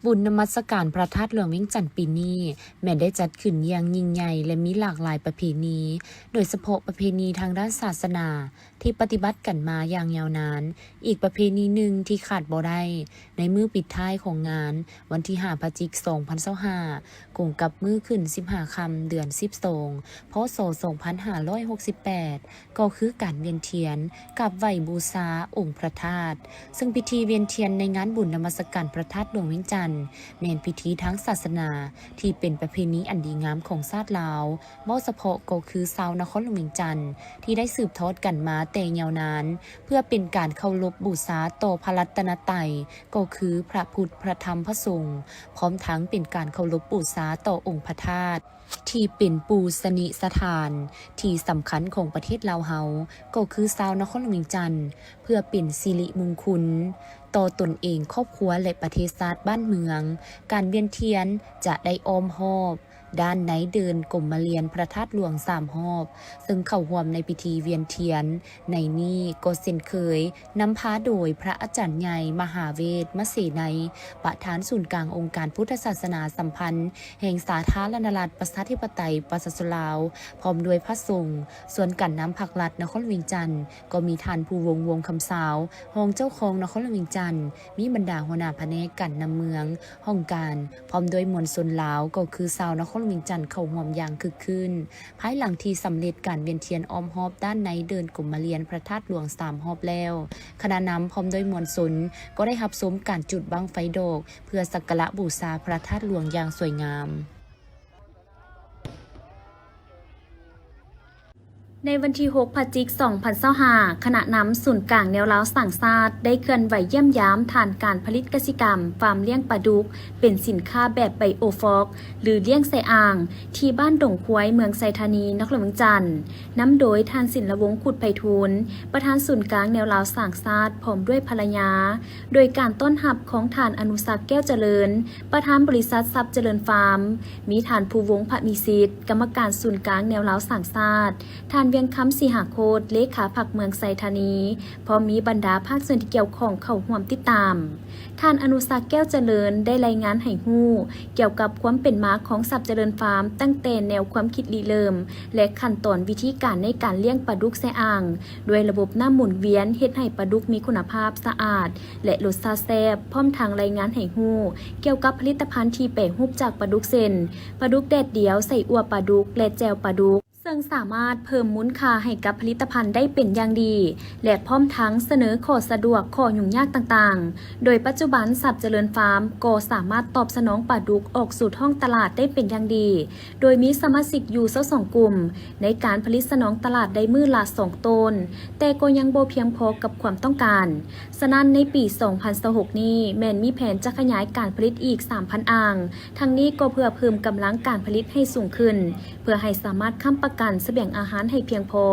ບຸນນະມັດສະການພະທາດຫຼວງວຽງຈັນປີນີ້ ແມ່ນໄດ້ຈັດຂຶ້ນຢ່າງຍິ່ງໃຫຍ່ ແລະ ມີຫຼາກຫຼາຍປະເພນີ, ໂດຍສະເພາະປະເພນີທາງດ້ານສາສະໜາທີ່ປະຕິບັດກັນມາຢ່າງຍາວນານ. ອີກປະເພນີໜຶ່ງທີ່ຂາດບໍ່ໄດ້ໃນມື້ປິດທ້າຍຂອງງານ ວັນທີຫ້າ ພະຈິກ ສອງພັນຊາວຫ້າ ກົງກັບມື້ຂຶ້ນສິບຫ້າຄ່ຳ ເດືອນສິບສອງ ພ.ສ. ສອງພັນຫ້າຮ້ອຍຫົກສິບແປດ ກໍຄືການວຽນທຽນກາບໄຫວ້ບູຊາອົງພະທາດ, ເຊິ່ງພິທີວຽນທຽນໃນງານບຸນນະມັດສະການພະທາດຫຼວງວຽງຈັນ ແມ່ນພິທີທາງສາສະໜາທີ່ເປັນປະເພນີອັນດີງາມຂອງຊາດລາວ, ເວົ້າສະເພາະກໍຄືຊາວນະຄອນຫຼວງວຽງຈັນທີ່ໄດ້ສືບທອດກັນມາແຕ່ຍາວນານ ເພື່ອເປັນການເຄົາລົບບູຊາຕໍ່ພະລັດຕະນະໄຕ ກໍຄືພະພຸດ, ພະທຳ, ພະສົງ, ພ້ອມທັງເປັນການເຄົາລົບບູຊາຕໍ່ອົງພະທາດ ທີ່ເປັນປູຊະນິສະຖານທີ່ສຳຄັນຂອງປະເທດລາວເຮົາ ກໍຄືຊາວນະຄອນຫຼວງວຽງຈັນ ເພື່ອເປັນສິລິມຸງຄຸນຕໍ່ຕົນເອງ, ຄອບຄົວ ແລະ ປະເທດຊາດບ້ານເມືອງ. ການວຽນທຽນຈະໄດ້ອ້ອມຮອບດ້ານໃນເດີ່ນກົມມະລຽນພະທາດຫຼວງສາມຮອບ, ເຊິ່ງເຂົ້າຮ່ວມໃນພິທີວຽນທຽນ ໃນນີ້ກໍເຊັ່ນເຄີຍ ນຳພາໂດຍພະອາຈານໃຫຍ່ ມະຫາເວດ ມະເສໄນ ປະທານສູນກາງອົງການພຸດທະສາສະໜາສຳພັນແຫ່ງສາທາລະນະລັດ ປະຊາທິປະໄຕ ປະຊາຊົນລາວ ພ້ອມດ້ວຍພະສົງ. ສ່ວນການນຳພັກລັດນະຄອນຫຼວງວຽງຈັນ ກໍມີທ່ານ ພູວົງ ວົງຄຳຊາວ ຮອງເຈົ້າຄອງນະຄອນຫຼວງວຽງຈັນ, ມີບັນດາຫົວໜ້າພະແນກການນຳເມືອງ, ຫ້ອງການ ພ້ອມດ້ວຍມວນຊົນລາວ ກໍຄືຊາວນະຄອນຫຼວງວຽງຈັນ ເຂົ້າຮ່ວມຢ່າງຄຶກຄື້ນ. ພາຍຫຼັງທີ່ສຳເລັດການວຽນທຽນອ້ອມຮອບດ້ານໃນເດີ່ນກົມມະລຽນພະທາດຫຼວງສາມຮອບແລ້ວ, ຄະນະນຳພ້ອມດ້ວຍມວນຊົນກໍໄດ້ຮັບຊົມການຈຸດບັ້ງໄຟດອກ ເພື່ອສັກກາລະບູຊາພະທາດຫຼວງຢ່າງສວຍງາມ. ໃນວັນທີຫົກ ພະຈິກ ສອງພັນຊາວຫ້າ ຄະນະນຳສູນກາງແນວລາວສ້າງຊາດ ໄດ້ເຄື່ອນໄຫວຢ້ຽມຢາມຖານການຜະລິດກະສິກຳ ຟາມລ້ຽງປາດຸກ ເປັນສິນຄ້າແບບໄບໂອຟອກ ຫຼື ລ້ຽງໃສ່ອ່າງ ທີ່ບ້ານດົງຄວາຍ ເມືອງໄຊທານີ ນະຄອນຫຼວງວຽງຈັນ, ນຳໂດຍທ່ານ ສິນລະວົງ ຄຸດໄພທູນ ປະທານສູນກາງແນວລາວສ້າງຊາດ ພ້ອມດ້ວຍພັນລະຍາ, ໂດຍການຕ້ອນຮັບຂອງທ່ານ ອະນຸສັກ ແກ້ວຈະເລີນ ປະທານບໍລິສັດຊັບຈະເລີນຟາມ, ມີທ່ານ ພູວົງ ພະມີສິດ ກຳມະການສູນກາງແນວລາວສ້າງຊາດ, ທ່ານ ວຽງຄຳ ສີຫາໂຄດ ເລຂາພັກເມືອງໄຊທານີ, ພ້ອມມີບັນດາພາກສ່ວນທີ່ກ່ຽວຂ້ອງເຂົ້າຮ່ວມຕິດຕາມ. ທ່ານ ອະນຸສັກ ແກ້ວຈະເລີນ ໄດ້ລາຍງານໃຫ້ຮູ້ກ່ຽວກັບຄວາມເປັນມາຂອງຊັບຈະເລີນຟາມ ຕັ້ງແຕ່ແນວຄວາມຄິດລິເລີ່ມ ແລະ ຂັ້ນຕອນວິທີການໃນການລ້ຽງປາດຸກໃສ່ອ່າງ ດ້ວຍລະບົບນ້ຳໝູນວຽນ ເຮັດໃຫ້ປາດຸກມີຄຸນນະພາບ, ສະອາດ ແລະ ລົດຊາດແຊບ, ພ້ອມທັງລາຍງານໃຫ້ຮູ້ກ່ຽວກັບຜະລິດຕະພັນທີ່ແປຮູບຈາກປາດຸກ ເຊັ່ນ ປາດຸກແດດດຽວ, ໄສ້ອົ່ວປາດຸກ ແລະ ແຈ່ວປາດຸກ. ເຊິ່ງສາມາດເພີ່ມມູນຄ່າໃຫ້ກັບຜະລິດຕະພັນໄດ້ເປັນຢ່າງດີ ແລະ ພ້ອມທັງສະເໜີຂໍ້ສະດວກ, ຂໍ້ຫຍຸ້ງຍາກຕ່າງໆ, ໂດຍປັດຈຸບັນຊັບຈະເລີນຟາມກໍສາມາດຕອບສະໜອງປາດຸກອອກສູ່ທ້ອງຕະຫຼາດໄດ້ເປັນຢ່າງດີ, ໂດຍມີສະມາຊິກຢູ່ຊາວສອງກຸ່ມ ໃນການຜະລິດສະໜອງຕະຫຼາດໄດ້ມື້ລະສອງໂຕນ, ແຕ່ກໍຍັງບໍ່ພຽງພໍກັບຄວາມຕ້ອງການ. ສະນັ້ນ ໃນປີສອງພັນຊາວຫົກນີ້ ແມ່ນມີແຜນຈະຂະຫຍາຍການຜະລິດອີກສາມພັນອ່າງ, ທັງນີ້ກໍເພື່ອເພີ່ມກຳລັງການຜະລິດໃຫ້ສູງຂຶ້ນ ເພື່ອໃຫ້ສາມາດຄ້ຳປະກັນສະບຽງອາຫານໃຫ້ພຽງພໍ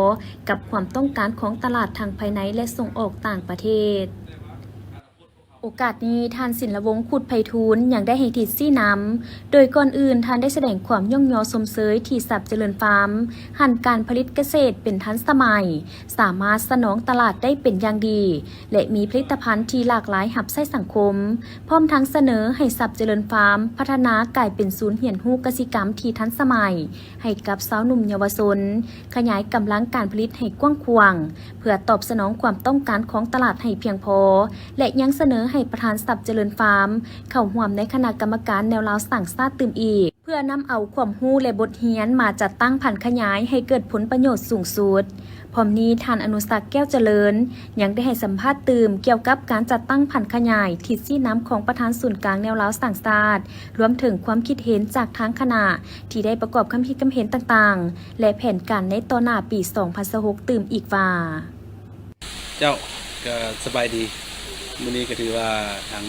ກັບຄວາມຕ້ອງການຂອງຕະຫຼາດທັງພາຍໃນ ແລະ ສົ່ງອອກຕ່າງປະເທດ. ໂອກາດນີ້ ທ່ານ ສິນລະວົງ ຄຸດໄພທູນ ຍັງໄດ້ໃຫ້ທິດຊີ້ນຳ, ໂດຍກ່ອນອື່ນທ່ານໄດ້ສະແດງຄວາມຍ້ອງຍໍຊົມເຊີຍທີ່ຊັບຈະເລີນຟາມ ຫັນການຜະລິດກະເສດເປັນທັນສະໄໝ, ສາມາດສະໜອງຕະຫຼາດໄດ້ເປັນຢ່າງດີ ແລະ ມີຜະລິດຕະພັນທີ່ຫຼາກຫຼາຍຮັບໃຊ້ສັງຄົມ, ພ້ອມທັງສະເໜີໃຫ້ຊັບຈະເລີນຟາມ ພັດທະນາກາຍເປັນສູນຮຽນຮູ້ກະສິກຳທີ່ທັນສະໄໝ ໃຫ້ກັບຊາວໜຸ່ມເຍົາວະຊົນ, ຂະຫຍາຍກຳລັງການຜະລິດໃຫ້ກວ້າງຂວາງ ເພື່ອຕອບສະໜອງຄວາມຕ້ອງການຂອງຕະຫຼາດໃຫ້ພຽງພໍ ແລະ ຍັງສະເໜີໃຫ້ປະທານຊັບຈະເລີນຟາມ ເຂົ້າຮ່ວມໃນຄະນະກຳມະການແນວລາວສ້າງຊາດຕື່ມອີກ ເພື່ອນຳເອົາຄວາມຮູ້ ແລະ ບົດຮຽນມາຈັດຕັ້ງຜັນຂະຫຍາຍໃຫ້ເກີດຜົນປະໂຫຍດສູງສຸດ. ພ້ອມນີ້ ທ່ານ ອະນຸສັກ ແກ້ວຈະເລີນ ຍັງໄດ້ໃຫ້ສຳພາດຕື່ມກ່ຽວກັບການຈັດຕັ້ງຜັນຂະຫຍາຍທິດຊີ້ນຳຂອງປະທານສູນກາງແນວລາວສ້າງຊາດ, ລວມເຖິງຄວາມຄິດເຫັນຈາກທາງຄະນະທີ່ໄດ້ປະກອບຄຳຄິດຄຳເຫັນຕ່າງໆ ແລະ ແຜນການໃນຕໍ່ໜ້າປີສອງພັນຊາວຫົກຕື່ມອີກວ່າ. ເຈົ້າ ກໍສະບາຍດີ. ມື້ນີ້ກໍຖືວ່າທາງ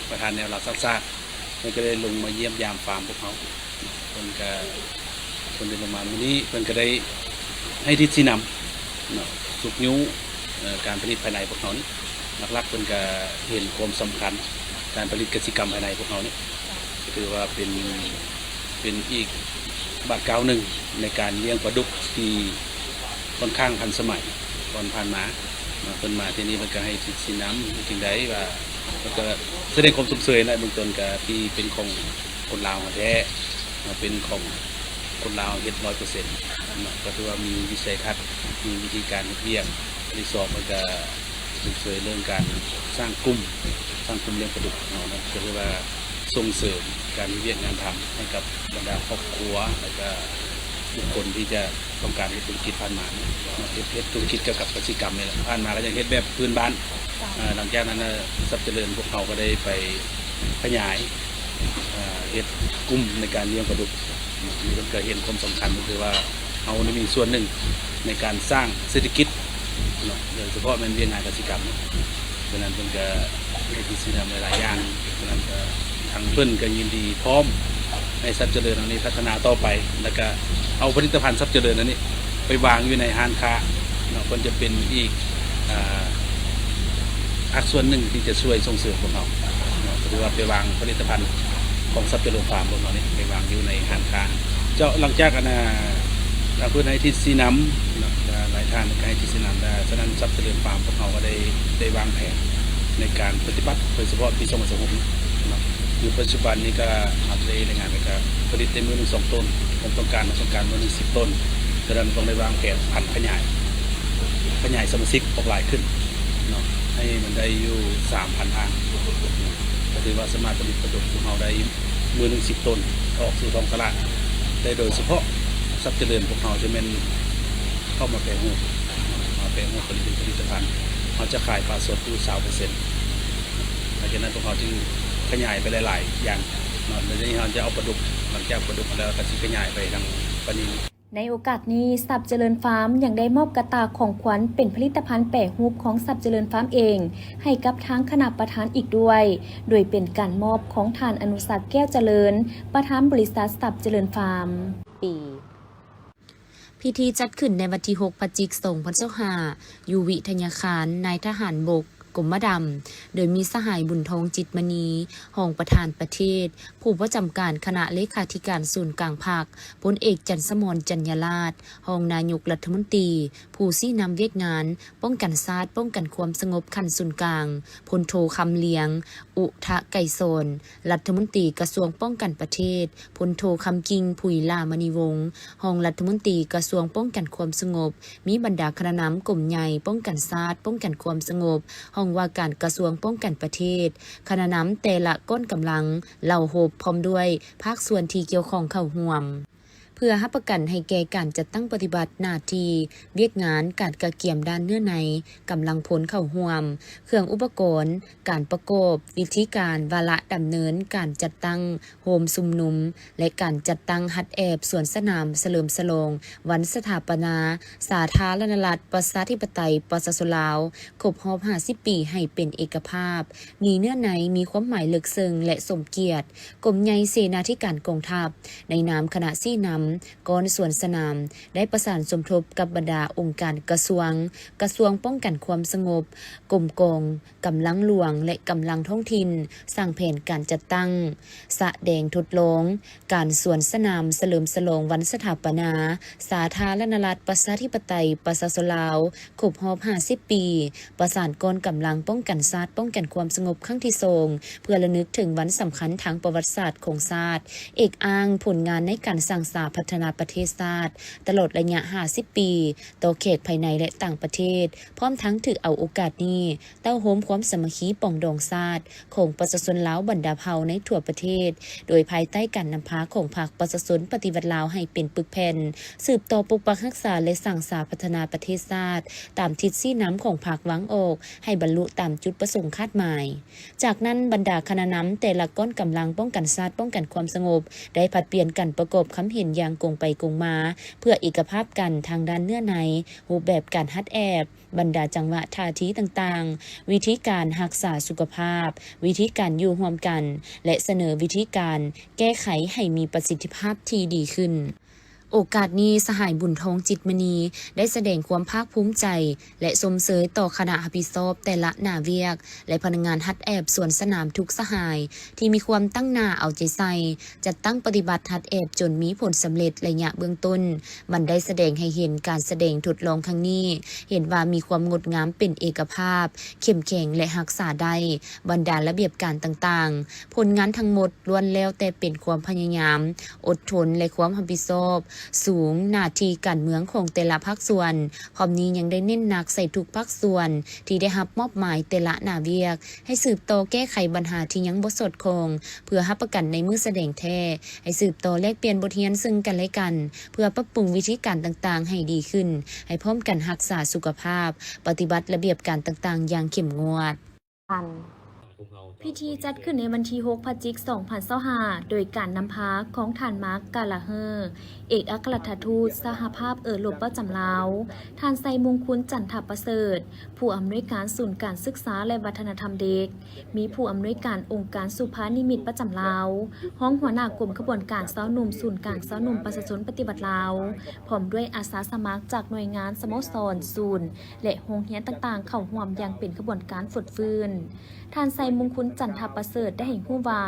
ປະທານແນວລາວສ້າງຊາດ ເພິ່ນກໍໄດ້ລົງມາຢ້ຽມຢາມຟາມພວກເຮົາ. ເພິ່ນກໍ ເພິ່ນໄດ້ລົງມາມື້ນີ້ ເພິ່ນກໍໄດ້ໃຫ້ທິດຊີ້ນຳເນາະ ຊຸກຍູ້ ເອີ ການຜະລິດພາຍໃນພວກເຮົານີ້. ຫຼັກໆ ເພິ່ນກໍເຫັນຄວາມສຳຄັນການຜະລິດກະສິກຳພາຍໃນພວກເຮົານີ້ ກໍຖືວ່າເປັນ ເປັນອີກບາດກ້າວໜຶ່ງໃນການລ້ຽງປາດຸກທີ່ຄ່ອນຂ້າງທັນສະໄໝ. ກ່ອນຜ່ານມາເນາະ ເພິ່ນມາທີ່ນີ້ ເພິ່ນກໍໃຫ້ທິດຊີ້ນຳ ເຮັດຈັ່ງໃດວ່າ ກໍສະແດງຄວາມຊົມເຊີຍແຫຼະ ເບື້ອງຕົ້ນກໍທີ່ເປັນຂອງຄົນລາວແທ້ເນາະ ເປັນຂອງຄົນລາວເຮັດຮ້ອຍເປີເຊັນເນາະ ກໍຖືວ່າມີວິໄສທັດ ມີວິທີການເຮັດວຽກ. ອັນທີສອງ ມັນກໍຊົມເຊີຍເລື່ອງການສ້າງກຸ່ມ ສ້າງກຸ່ມລ້ຽງປາດຸກເນາະ ກໍຖືວ່າສົ່ງເສີມການເຮັດວຽກງານທຳໃຫ້ກັບບັນດາຄອບຄົວ ແລ້ວກໍບຸກຄົນທີ່ຈະ ຕ້ອງການເຮັດທຸລະກິດຜ່ານມາເນາະ ເຮັດ ເຮັດທຸລະກິດກ່ຽວກັບກະສິກຳນີ້ແຫຼະ ຜ່ານມາກໍຍັງເຮັດແບບພື້ນບ້ານ. ເອີ ຫຼັງຈາກນັ້ນນະ ຊັບຈະເລີນພວກເຮົາກໍໄດ້ໄປຂະຫຍາຍ ເອີ ເຮັດກຸ່ມໃນການລ້ຽງປາດຸກເນາະ ເພິ່ນກໍເຫັນຄວາມສຳຄັນ ກໍຄືວ່າເຮົາໄດ້ມີສ່ວນໜຶ່ງໃນການສ້າງເສດຖະກິດເນາະ ໂດຍສະເພາະແມ່ນວຽກງານກະສິກຳເນາະ. ສະນັ້ນເພິ່ນກໍມີທີ່ຊີ້ນຳຫຼາຍໆຢ່າງ ສະນັ້ນກໍທາງເພິ່ນກໍຍິນດີພ້ອມໃຫ້ຊັບຈະເລີນເຮົານີ້ພັດທະນາຕໍ່ໄປ ແລ້ວກໍເອົາຜະລິດຕະພັນຊັບຈະເລີນອັນນີ້ໄປວາງຢູ່ໃນຮ້ານຄ້າເນາະ ເພິ່ນຈະເປັນອີກ ອາ ພາກສ່ວນໜຶ່ງທີ່ຈະຊ່ວຍສົ່ງເສີມພວກເຮົາເນາະ ກໍຖືວ່າໄປວາງຜະລິດຕະພັນຂອງຊັບຈະເລີນຟາມພວກເຮົານີ້ໄປວາງຢູ່ໃນຮ້ານຄ້າ. ເຈົ້າ ຫຼັງຈາກອັນນ່າ ອາ ເພິ່ນໃຫ້ທິດຊີ້ນຳເນາະ ຫຼາຍທ່ານກໍໃຫ້ທິດຊີ້ນຳ ສະນັ້ນຊັບຈະເລີນຟາມພວກເຮົາກໍໄດ້ ໄດ້ວາງແຜນໃນການປະຕິບັດ ໂດຍສະເພາະປີສອງພັນຊາວຫົກເນາະ ຢູ່ປັດຈຸບັນນີ້ກໍ ອາ ໄດ້ລາຍງານໄປ ກໍຜະລິດໄດ້ມື້ໜຶ່ງສອງໂຕນ ຄວາມຕ້ອງການ ຕ້ອງການມື້ໜຶ່ງສິບໂຕນ. ສະນັ້ນຕ້ອງໄດ້ວາງແຜນຜັນຂະຫຍາຍ ຂະຫຍາຍສະມາຊິກອອກຫຼາຍຂຶ້ນເນາະ ໃຫ້ມັນໄດ້ຢູ່ສາມພັນຖານ ກໍຖືວ່າສາມາດຜະລິດປາດຸກຂອງເຮົາໄດ້ມື້ໜຶ່ງສິບໂຕນ ອອກສູ່ທ້ອງຕະຫຼາດໄດ້. ໂດຍສະເພາະຊັບຈະເລີນພວກເຮົາຈະແມ່ນເຂົ້າມາແປຮູບ ມາແປຮູບຜະລິດເປັນຜະລິດຕະພັນ ເຮົາຈະຂາຍປາສົດຢູ່ຊາວເປີເຊັນ. ຫຼັງຈາກນັ້ນພວກເຮົາຈຶ່ງຂະຫຍາຍໄປຫຼາຍໆຢ່າງເນາະ ແລ້ວນີ້ເຮົາຈະເອົາປາດຸກ ຫຼັງຈາກປາດຸກແລ້ວກໍຊິຂະຫຍາຍໄປທາງປານິນ. ໃນໂອກາດນີ້ ຊັບຈະເລີນຟາມຍັງໄດ້ມອບກະຕ່າຂອງຂວັນເປັນຜະລິດຕະພັນແປຮູບຂອງຊັບຈະເລີນຟາມເອງ ໃຫ້ກັບທາງຄະນະປະທານອີກດ້ວຍ ໂດຍເປັນການມອບຂອງທ່ານ ອະນຸສັກ ແກ້ວຈະເລີນ ປະທານບໍລິສັດຊັບຈະເລີນຟາມ. ປີ ພິທີຈັດຂຶ້ນໃນວັນທີຫົກ ພະຈິກ ສອງພັນຊາວຫ້າ ຢູ່ວິທະຍາຄານນາຍທະຫານບົກ ກົມມະດຳ ໂດຍມີສະຫາຍ ບຸນທອງ ຈິດມະນີ ຮອງປະທານປະເທດ, ຜູ້ປະຈຳການຄະນະເລຂາທິການສູນກາງພັກ, ພົນເອກ ຈັນສະໝອນ ຈັນຍາລາດ ຮອງນາຍົກລັດຖະມົນຕີ, ຜູ້ຊີ້ນຳວຽກງານປ້ອງກັນຊາດ, ປ້ອງກັນຄວາມສະຫງົບຂັ້ນສູນກາງ, ພົນໂທ ຄຳລຽງ ອຸທະໄກສອນ ລັດຖະມົນຕີກະຊວງປ້ອງກັນປະເທດ, ພົນໂທ ຄຳກິ່ງ ຜຸຍຫຼ້າມະນີວົງ ຮອງລັດຖະມົນຕີກະຊວງປ້ອງກັນຄວາມສະຫງົບ, ມີບັນດາຄະນະນຳກົມໃຫຍ່ປ້ອງກັນຊາດ, ປ້ອງກັນຄວາມສະຫງົບ, ຫ້ອງວ່າການກະຊວງປ້ອງກັນປະເທດ, ຄະນະນຳແຕ່ລະກ້ອນກຳລັງ, ເຫຼົ່າຮົບ ພ້ອມດ້ວຍພາກສ່ວນທີ່ກ່ຽວຂ້ອງເຂົ້າຮ່ວມ. ເພື່ອຮັບປະກັນໃຫ້ແກ່ການຈັດຕັ້ງປະຕິບັດໜ້າທີ່, ວຽກງານ, ການກະກຽມດ້ານເນື້ອໃນ, ກຳລັງພົນເຂົ້າຮ່ວມ, ເຄື່ອງອຸປະກອນ, ການປະກອບ, ວິທີການ, ວາລະດຳເນີນການຈັດຕັ້ງໂຮມຊຸມນຸມ ແລະ ການຈັດຕັ້ງຮັດແອບສວນສະໜາມສະເຫຼີມສະຫຼອງວັນສະຖາປະນາສາທາລະນະລັດ ປະຊາທິປະໄຕ ປະຊາຊົນລາວ ຄົບຮອບຫ້າສິບປີໃຫ້ເປັນເອກະພາບ, ມີເນື້ອໃນ, ມີຄວາມໝາຍເລິກເຊິ່ງ ແລະ ສົມກຽດ. ກົມໃຫຍ່ເສນາທິການກອງທັບ ໃນນາມຄະນະຊີ້ນຳກ້ອນສວນສະໜາມ ໄດ້ປະສານສົມທົບກັບບັນດາອົງການກະຊວງ, ກະຊວງປ້ອງກັນຄວາມສະຫງົບ, ກົມກອງ ກຳລັງຫຼວງ ແລະ ກຳລັງທ້ອງຖິ່ນ ສ້າງແຜນການຈັດຕັ້ງ, ສະແດງທົດລອງການສວນສະໜາມສະເຫຼີມສະຫຼອງວັນສະຖາປະນາສາທາລະນະລັດ ປະຊາທິປະໄຕ ປະຊາຊົນລາວ ຄົບຮອບຫ້າສິບປີ, ປະສານກອນກຳລັງປ້ອງກັນຊາດ ປ້ອງກັນຄວາມສະຫງົບຄັ້ງທີສອງ ເພື່ອລະນຶກເຖິງວັນສຳຄັນທາງປະຫວັດສາດຂອງຊາດ, ເອກອ້າງຜົນງານໃນການສ້າງສາພັດທະນາປະເທດຊາດຕະຫຼອດໄລຍະຫ້າສິບປີ ຕໍ່ແຂກພາຍໃນ ແລະ ຕ່າງປະເທດ, ພ້ອມທັງຖືເອົາໂອກາດນີ້ ເຕົ້າໂຮມຄວາມສາມັກຄີປອງດອງຊາດຂອງປະຊາຊົນລາວບັນດາເຜົ່າໃນທົ່ວປະເທດ, ໂດຍພາຍໃຕ້ການນຳພາຂອງພັກປະຊາຊົນປະຕິວັດລາວໃຫ້ເປັນປຶກແຜ່ນ, ສືບຕໍ່ປົກປັກຮັກສາ ແລະ ສ້າງສາພັດທະນາປະເທດຊາດ ຕາມທິດຊີ້ນຳຂອງພັກວາງອອກ ໃຫ້ບັນລຸຕາມຈຸດປະສົງຄາດໝາຍ. ຈາກນັ້ນ, ບັນດາຄະນະນຳແຕ່ລະກ້ອນກຳລັງປ້ອງກັນຊາດ, ປ້ອງກັນຄວາມສະຫງົບ ໄດ້ຜັດປ່ຽນກັນປະກອບຄຳເຫັນຢ່າງກົງໄປກົງມາ ເພື່ອເອກະພາບກັນທາງດ້ານເນື້ອໃນ, ຮູບແບບການຮັດແອບ, ບັນດາຈັງຫວະທ່າທີຕ່າງໆ, ວິທີການຮັກສາສຸຂະພາບ, ວິທີການຢູ່ຮ່ວມກັນ ແລະ ສະເໜີວິທີການແກ້ໄຂໃຫ້ມີປະສິດທິພາບທີ່ດີຂຶ້ນ. ໂອກາດນີ້ ສະຫາຍ ບຸນທອງ ຈິດມະນີ ໄດ້ສະແດງຄວາມພາກພູມໃຈ ແລະ ຊົມເຊີຍຕໍ່ຄະນະຮັບຜິດຊອບແຕ່ລະໜ້າວຽກ ແລະ ພະນັກງານຮັດແອບສວນສະໜາມທຸກສະຫາຍ ທີ່ມີຄວາມຕັ້ງໜ້າເອົາໃຈໃສ່ ຈັດຕັ້ງປະຕິບັດຮັດແອບຈົນມີຜົນສຳເລັດໄລຍະເບື້ອງຕົ້ນ. ມັນໄດ້ສະແດງໃຫ້ເຫັນການສະແດງທົດລອງຄັ້ງນີ້ ເຫັນວ່າມີຄວາມງົດງາມເປັນເອກະພາບ, ເຂັ້ມແຂງ ແລະ ຮັກສາໄດ້ບັນດາລະບຽບການຕ່າງໆ. ຜົນງານທັງໝົດລ້ວນແລ້ວແຕ່ເປັນຄວາມພະຍາຍາມ, ອົດທົນ ແລະ ຄວາມຮັບຜິດຊອບສູງ. ໜ້າທີ່ການເມືອງຂອງແຕ່ລະພາກສ່ວນ ພ້ອມນີ້ຍັງໄດ້ເນັ້ນໜັກໃສ່ທຸກພາກສ່ວນທີ່ໄດ້ຮັບມອບໝາຍແຕ່ລະໜ້າວຽກ ໃຫ້ສືບຕໍ່ແກ້ໄຂບັນຫາທີ່ຍັງບໍ່ສອດຄ່ອງ ເພື່ອຮັບປະກັນໃນມື້ສະແດງແທ້, ໃຫ້ສືບຕໍ່ແລກປ່ຽນບົດຮຽນເຊິ່ງກັນແລະກັນ ເພື່ອປັບປຸງວິທີການຕ່າງໆໃຫ້ດີຂຶ້ນ, ໃຫ້ພ້ອມກັນຮັກສາສຸຂະພາບ, ປະຕິບັດລະບຽບການຕ່າງໆຢ່າງເຂັ້ມງວດ. ພິທີຈັດຂຶ້ນໃນວັນທີຫົກ ພະຈິກ ສອງພັນຊາວຫ້າ ໂດຍການນຳພາຂອງທ່ານ ມາກ ກາລາເຮີ ເອກອັກຄະລັດຖະທູດສະຫະພາບເອີຣົບປະຈຳລາວ, ທ່ານ ໄຊມຸງຄຸນ ຈັນທະປະເສີດ ຜູ້ອຳນວຍການສູນການສຶກສາ ແລະ ວັດທະນະທຳເດັກ, ມີຜູ້ອຳນວຍການອົງການສຸພານິມິດປະຈຳລາວ, ຮອງຫົວໜ້າກົມຂະບວນການຊາວໜຸ່ມສູນກາງຊາວໜຸ່ມປະຊາຊົນປະຕິວັດລາວ, ພ້ອມດ້ວຍອາສາສະໝັກຈາກໜ່ວຍງານ, ສະໂມສອນ, ສູນ ແລະ ໂຮງຮຽນຕ່າງໆເຂົ້າຮ່ວມຢ່າງເປັນຂະບວນການຟົດຟື້ນ. ທ່ານ ໄຊມຸງຄຸນ ຈັນທະປະເສີດ ໄດ້ໃຫ້ຮູ້ວ່າ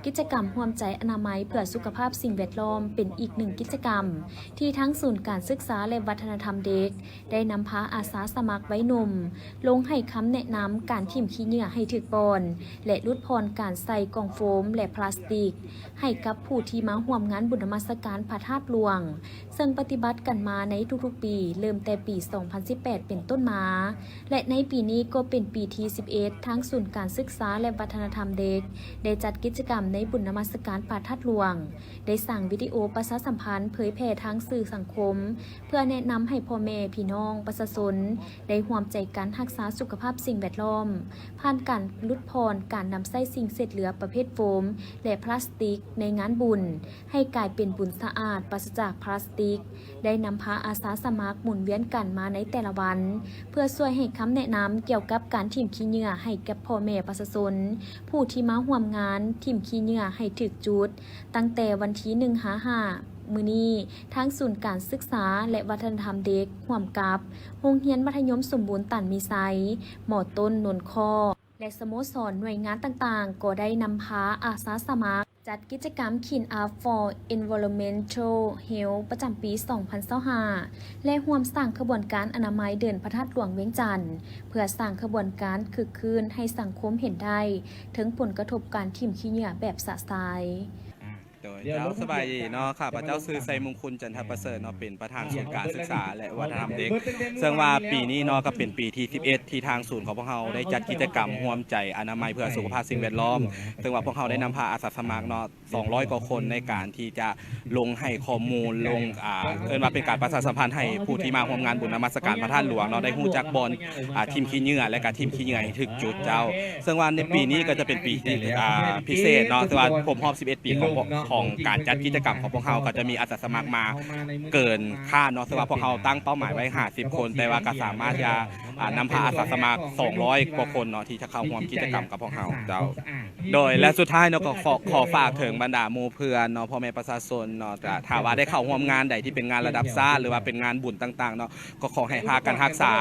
ກິດຈະກຳຮ່ວມໃຈອະນາໄມເພື່ອສຸຂະພາບສິ່ງແວດລ້ອມ ເປັນອີກໜຶ່ງກິດຈະກຳທີ່ທາງສູນການສຶກສາ ແລະ ວັດທະນະທຳເດັກ ໄດ້ນຳພາອາສາສະໝັກໄວໜຸ່ມລົງໃຫ້ຄຳແນະນຳການຖິ້ມຂີ້ເຫຍື້ອໃຫ້ຖືກບ່ອນ ແລະ ຫຼຸດຜ່ອນການໃສ່ກ່ອງໂຟມ ແລະ ພລາສຕິກ ໃຫ້ກັບຜູ້ທີ່ມາຮ່ວມງານບຸນນະມັດສະການພະທາດຫຼວງ, ເຊິ່ງປະຕິບັດກັນມາໃນທຸກໆປີ ເລີ່ມແຕ່ປີສອງພັນສິບແປດເປັນຕົ້ນມາ ແລະ ໃນປີນີ້ກໍເປັນປີທີສິບເອັດ ທາງສູນການສຶກສາ ແລະ ວັດທະນະທຳເດັກ ໄດ້ຈັດກິດຈະກຳໃນບຸນນະມັດສະການພະທາດຫຼວງ, ໄດ້ສ້າງວິດີໂອປະຊາສຳພັນເຜີຍແຜ່ທາງສື່ສັງຄົມ ເພື່ອແນະນຳໃຫ້ພໍ່ແມ່ພີ່ນ້ອງປະຊາຊົນໄດ້ຮ່ວມໃຈກັນຮັກສາສຸຂະພາບສິ່ງແວດລ້ອມ ຜ່ານການຫຼຸດຜ່ອນການນຳໃຊ້ສິ່ງເສດເຫຼືອປະເພດໂຟມ ແລະ ພລາສຕິກໃນງານບຸນ ໃຫ້ກາຍເປັນບຸນສະອາດປາສະຈາກພລາສຕິກ, ໄດ້ນຳພາອາສາສະໝັກໝູນວຽນກັນມາໃນແຕ່ລະວັນ ເພື່ອຊ່ວຍໃຫ້ຄຳແນະນຳກ່ຽວກັບການຖິ້ມຂີ້ເຫຍື້ອໃຫ້ກັບພໍ່ແມ່ປະຊາຊົນ ຜູ້ທີ່ມາຮ່ວມງານຖິ້ມຂີ້ເຫຍື້ອໃຫ້ຖືກຈຸດ. ຕັ້ງແຕ່ວັນທີໜຶ່ງຫາຫ້າ ມື້ນີ້ ທາງສູນການສຶກສາ ແລະ ວັດທະນະທຳເດັກ ຮ່ວມກັບໂຮງຮຽນມັດທະຍົມສົມບູນຕັນມີໄຊ, ໝໍຕົ້ນ ນົນຄໍ້ ແລະ ສະໂມສອນໜ່ວຍງານຕ່າງໆ ກໍໄດ້ນຳພາອາສາສະໝັກ ຈັດກິດຈະກຳ Clean Up for Environmental Health ປະຈຳປີສອງພັນຊາວຫ້າ ແລະ ຮ່ວມສ້າງຂະບວນການອະນາໄມເດີ່ນພະທາດຫຼວງວຽງຈັນ ເພື່ອສ້າງຂະບວນການຄຶກຄື້ນໃຫ້ສັງຄົມເຫັນໄດ້ເຖິງຜົນກະທົບການຖິ້ມຂີ້ເຫຍື້ອແບບຊະຊາຍ. ໂດຍ ເຈົ້າ ສະບາຍດີເນາະ, ຂ້າພະເຈົ້າຊື່ ໄຊມຸງຄຸນ ຈັນທະປະເສີດເນາະ, ເປັນປະທານສູນການສຶກສາ ແລະ ວັດທະນະທຳເດັກ. ເຊິ່ງວ່າປີນີ້ເນາະ ກໍເປັນປີທີສິບເອັດ ທີ່ທາງສູນຂອງພວກເຮົາໄດ້ຈັດກິດຈະກຳຮ່ວມໃຈອະນາໄມເພື່ອສຸຂະພາບສິ່ງແວດລ້ອມ. ເຊິ່ງວ່າພວກເຮົາໄດ້ນຳພາອາສາສະໝັກເນາະ ສອງຮ້ອຍກວ່າຄົນ ໃນການທີ່ຈະລົງໃຫ້ຂໍ້ມູນ ລົງ ອ່າ ເອີ້ນວ່າເປັນການປະຊາສຳພັນໃຫ້ຜູ້ທີ່ມາຮ່ວມງານບຸນນະມັດສະການພະທາດຫຼວງເນາະ ໄດ້ຮູ້ຈັກບ່ອນ ອ່າ ຖິ້ມຂີ້ເຫຍື້ອ ແລະ ກະຖິ້ມຂີ້ເຫຍື້ອໃຫ້ຖືກຈຸດເຈົ້າ. ເຊິ່ງວ່າໃນປີນີ້ກໍຈະເປັນປີທີ່ ອ່າ ພິເສດເນາະ, ເຊິ່ງວ່າຄົບຮອບສິບເອັດປີຂອງ ຂອງການຈັດກິດຈະກຳຂອງພວກເຮົາ ກໍຈະມີອາສາສະໝັກມາເກີນຄາດເນາະ, ເຊິ່ງວ່າພວກເຮົາຕັ້ງເປົ້າໝາຍໄວ້ຫ້າສິບຄົນ ແຕ່ວ່າກໍສາມາດທີ່ຈະ ອ່າ ນຳພາອາສາສະໝັກສອງຮ້ອຍກວ່າຄົນເນາະ ທີ່ຈະເຂົ້າຮ່ວມກິດຈະກຳກັບພວກເຮົາເຈົ້າ. ໂດຍ ແລະ ສຸດທ້າຍເນາະ ກໍຂໍ ຂໍຝາກເຖິງບັນດາໝູ່ເພື່ອນເນາະ ພໍ່ແມ່ປະຊາຊົນເນາະ, ຖ້າ ຖ້າວ່າໄດ້ເຂົ້າຮ່ວມງານໃດທີ່ເປັນງານລະດັບຊາດ ຫຼືວ່າເປັນງານບຸນຕ່າງໆເນາະ ກໍຂໍໃຫ້ພາກັນຮັກສາ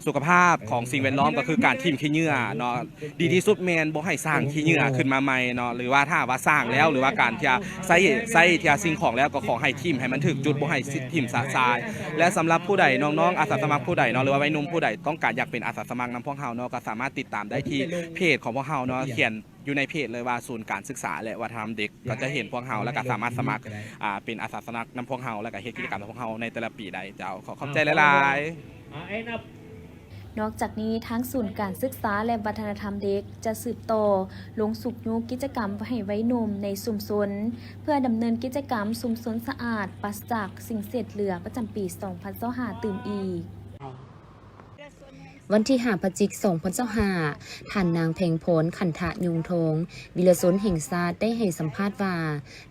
ສຸຂະພາບຂອງສິ່ງແວດລ້ອມ ກໍຄືການຖິ້ມຂີ້ເຫຍື້ອເນາະ. ດີທີ່ສຸດແມ່ນບໍ່ໃຫ້ສ້າງຂີ້ເຫຍື້ອຂຶ້ນມາໃໝ່ເນາະ, ຫຼືວ່າຖ້າວ່າສ້າງແລ້ວ ຫຼືວ່າການທີ່ຈະໃຊ້ ໃຊ້ທີ່ຈະສິ່ງຂອງແລ້ວ ກໍຂໍໃຫ້ຖິ້ມໃຫ້ມັນຖືກຈຸດ, ບໍ່ໃຫ້ຖິ້ມຊະຊາຍ. ແລະ ສຳລັບຜູ້ໃດ ນ້ອງໆອາສາສະໝັກຜູ້ໃດເນາະ ຫຼືວ່າໄວໜຸ່ມຜູ້ໃດຕ້ອງການຢາກເປັນອາສາສະໝັກນຳພວກເຮົາເນາະ, ກໍສາມາດຕິດຕາມໄດ້ທີ່ເພຈຂອງພວກເຮົາເນາະ, ຂຽນ ຢູ່ໃນເພຈເລີຍວ່າ ສູນການສຶກສາ ແລະ ວັດທະນະທຳເດັກ ກໍຈະເຫັນພວກເຮົາ ແລ້ວກໍສາມາດສະໝັກ ອ່າ ເປັນອາສາສະໝັກນຳພວກເຮົາ ແລ້ວກໍເຮັດກິດຈະກຳກັບພວກເຮົາໃນແຕ່ລະປີໄດ້ເຈົ້າ. ຂໍຂອບໃຈຫຼາຍໆ. ນອກຈາກນີ້ ທາງສູນການສຶກສາ ແລະ ວັດທະນະທຳເດັກ ຈະສືບຕໍ່ລົງຊຸກຍູ້ກິດຈະກຳໃຫ້ໄວໜຸ່ມໃນຊຸມຊົນ ເພື່ອດຳເນີນກິດຈະກຳຊຸມຊົນສະອາດ ປາສະຈາກສິ່ງເສດເຫຼືອ ປະຈຳປີສອງພັນຊາວຫ້າ ຕື່ມອີກ. ວັນທີຫ້າ ພະຈິກ ສອງພັນຊາວຫ້າ ທ່ານນາງ ແພງພອນ ຂັນທະຍົງທອງ ວິລະຊົນແຫ່ງຊາດ ໄດ້ໃຫ້ສຳພາດວ່າ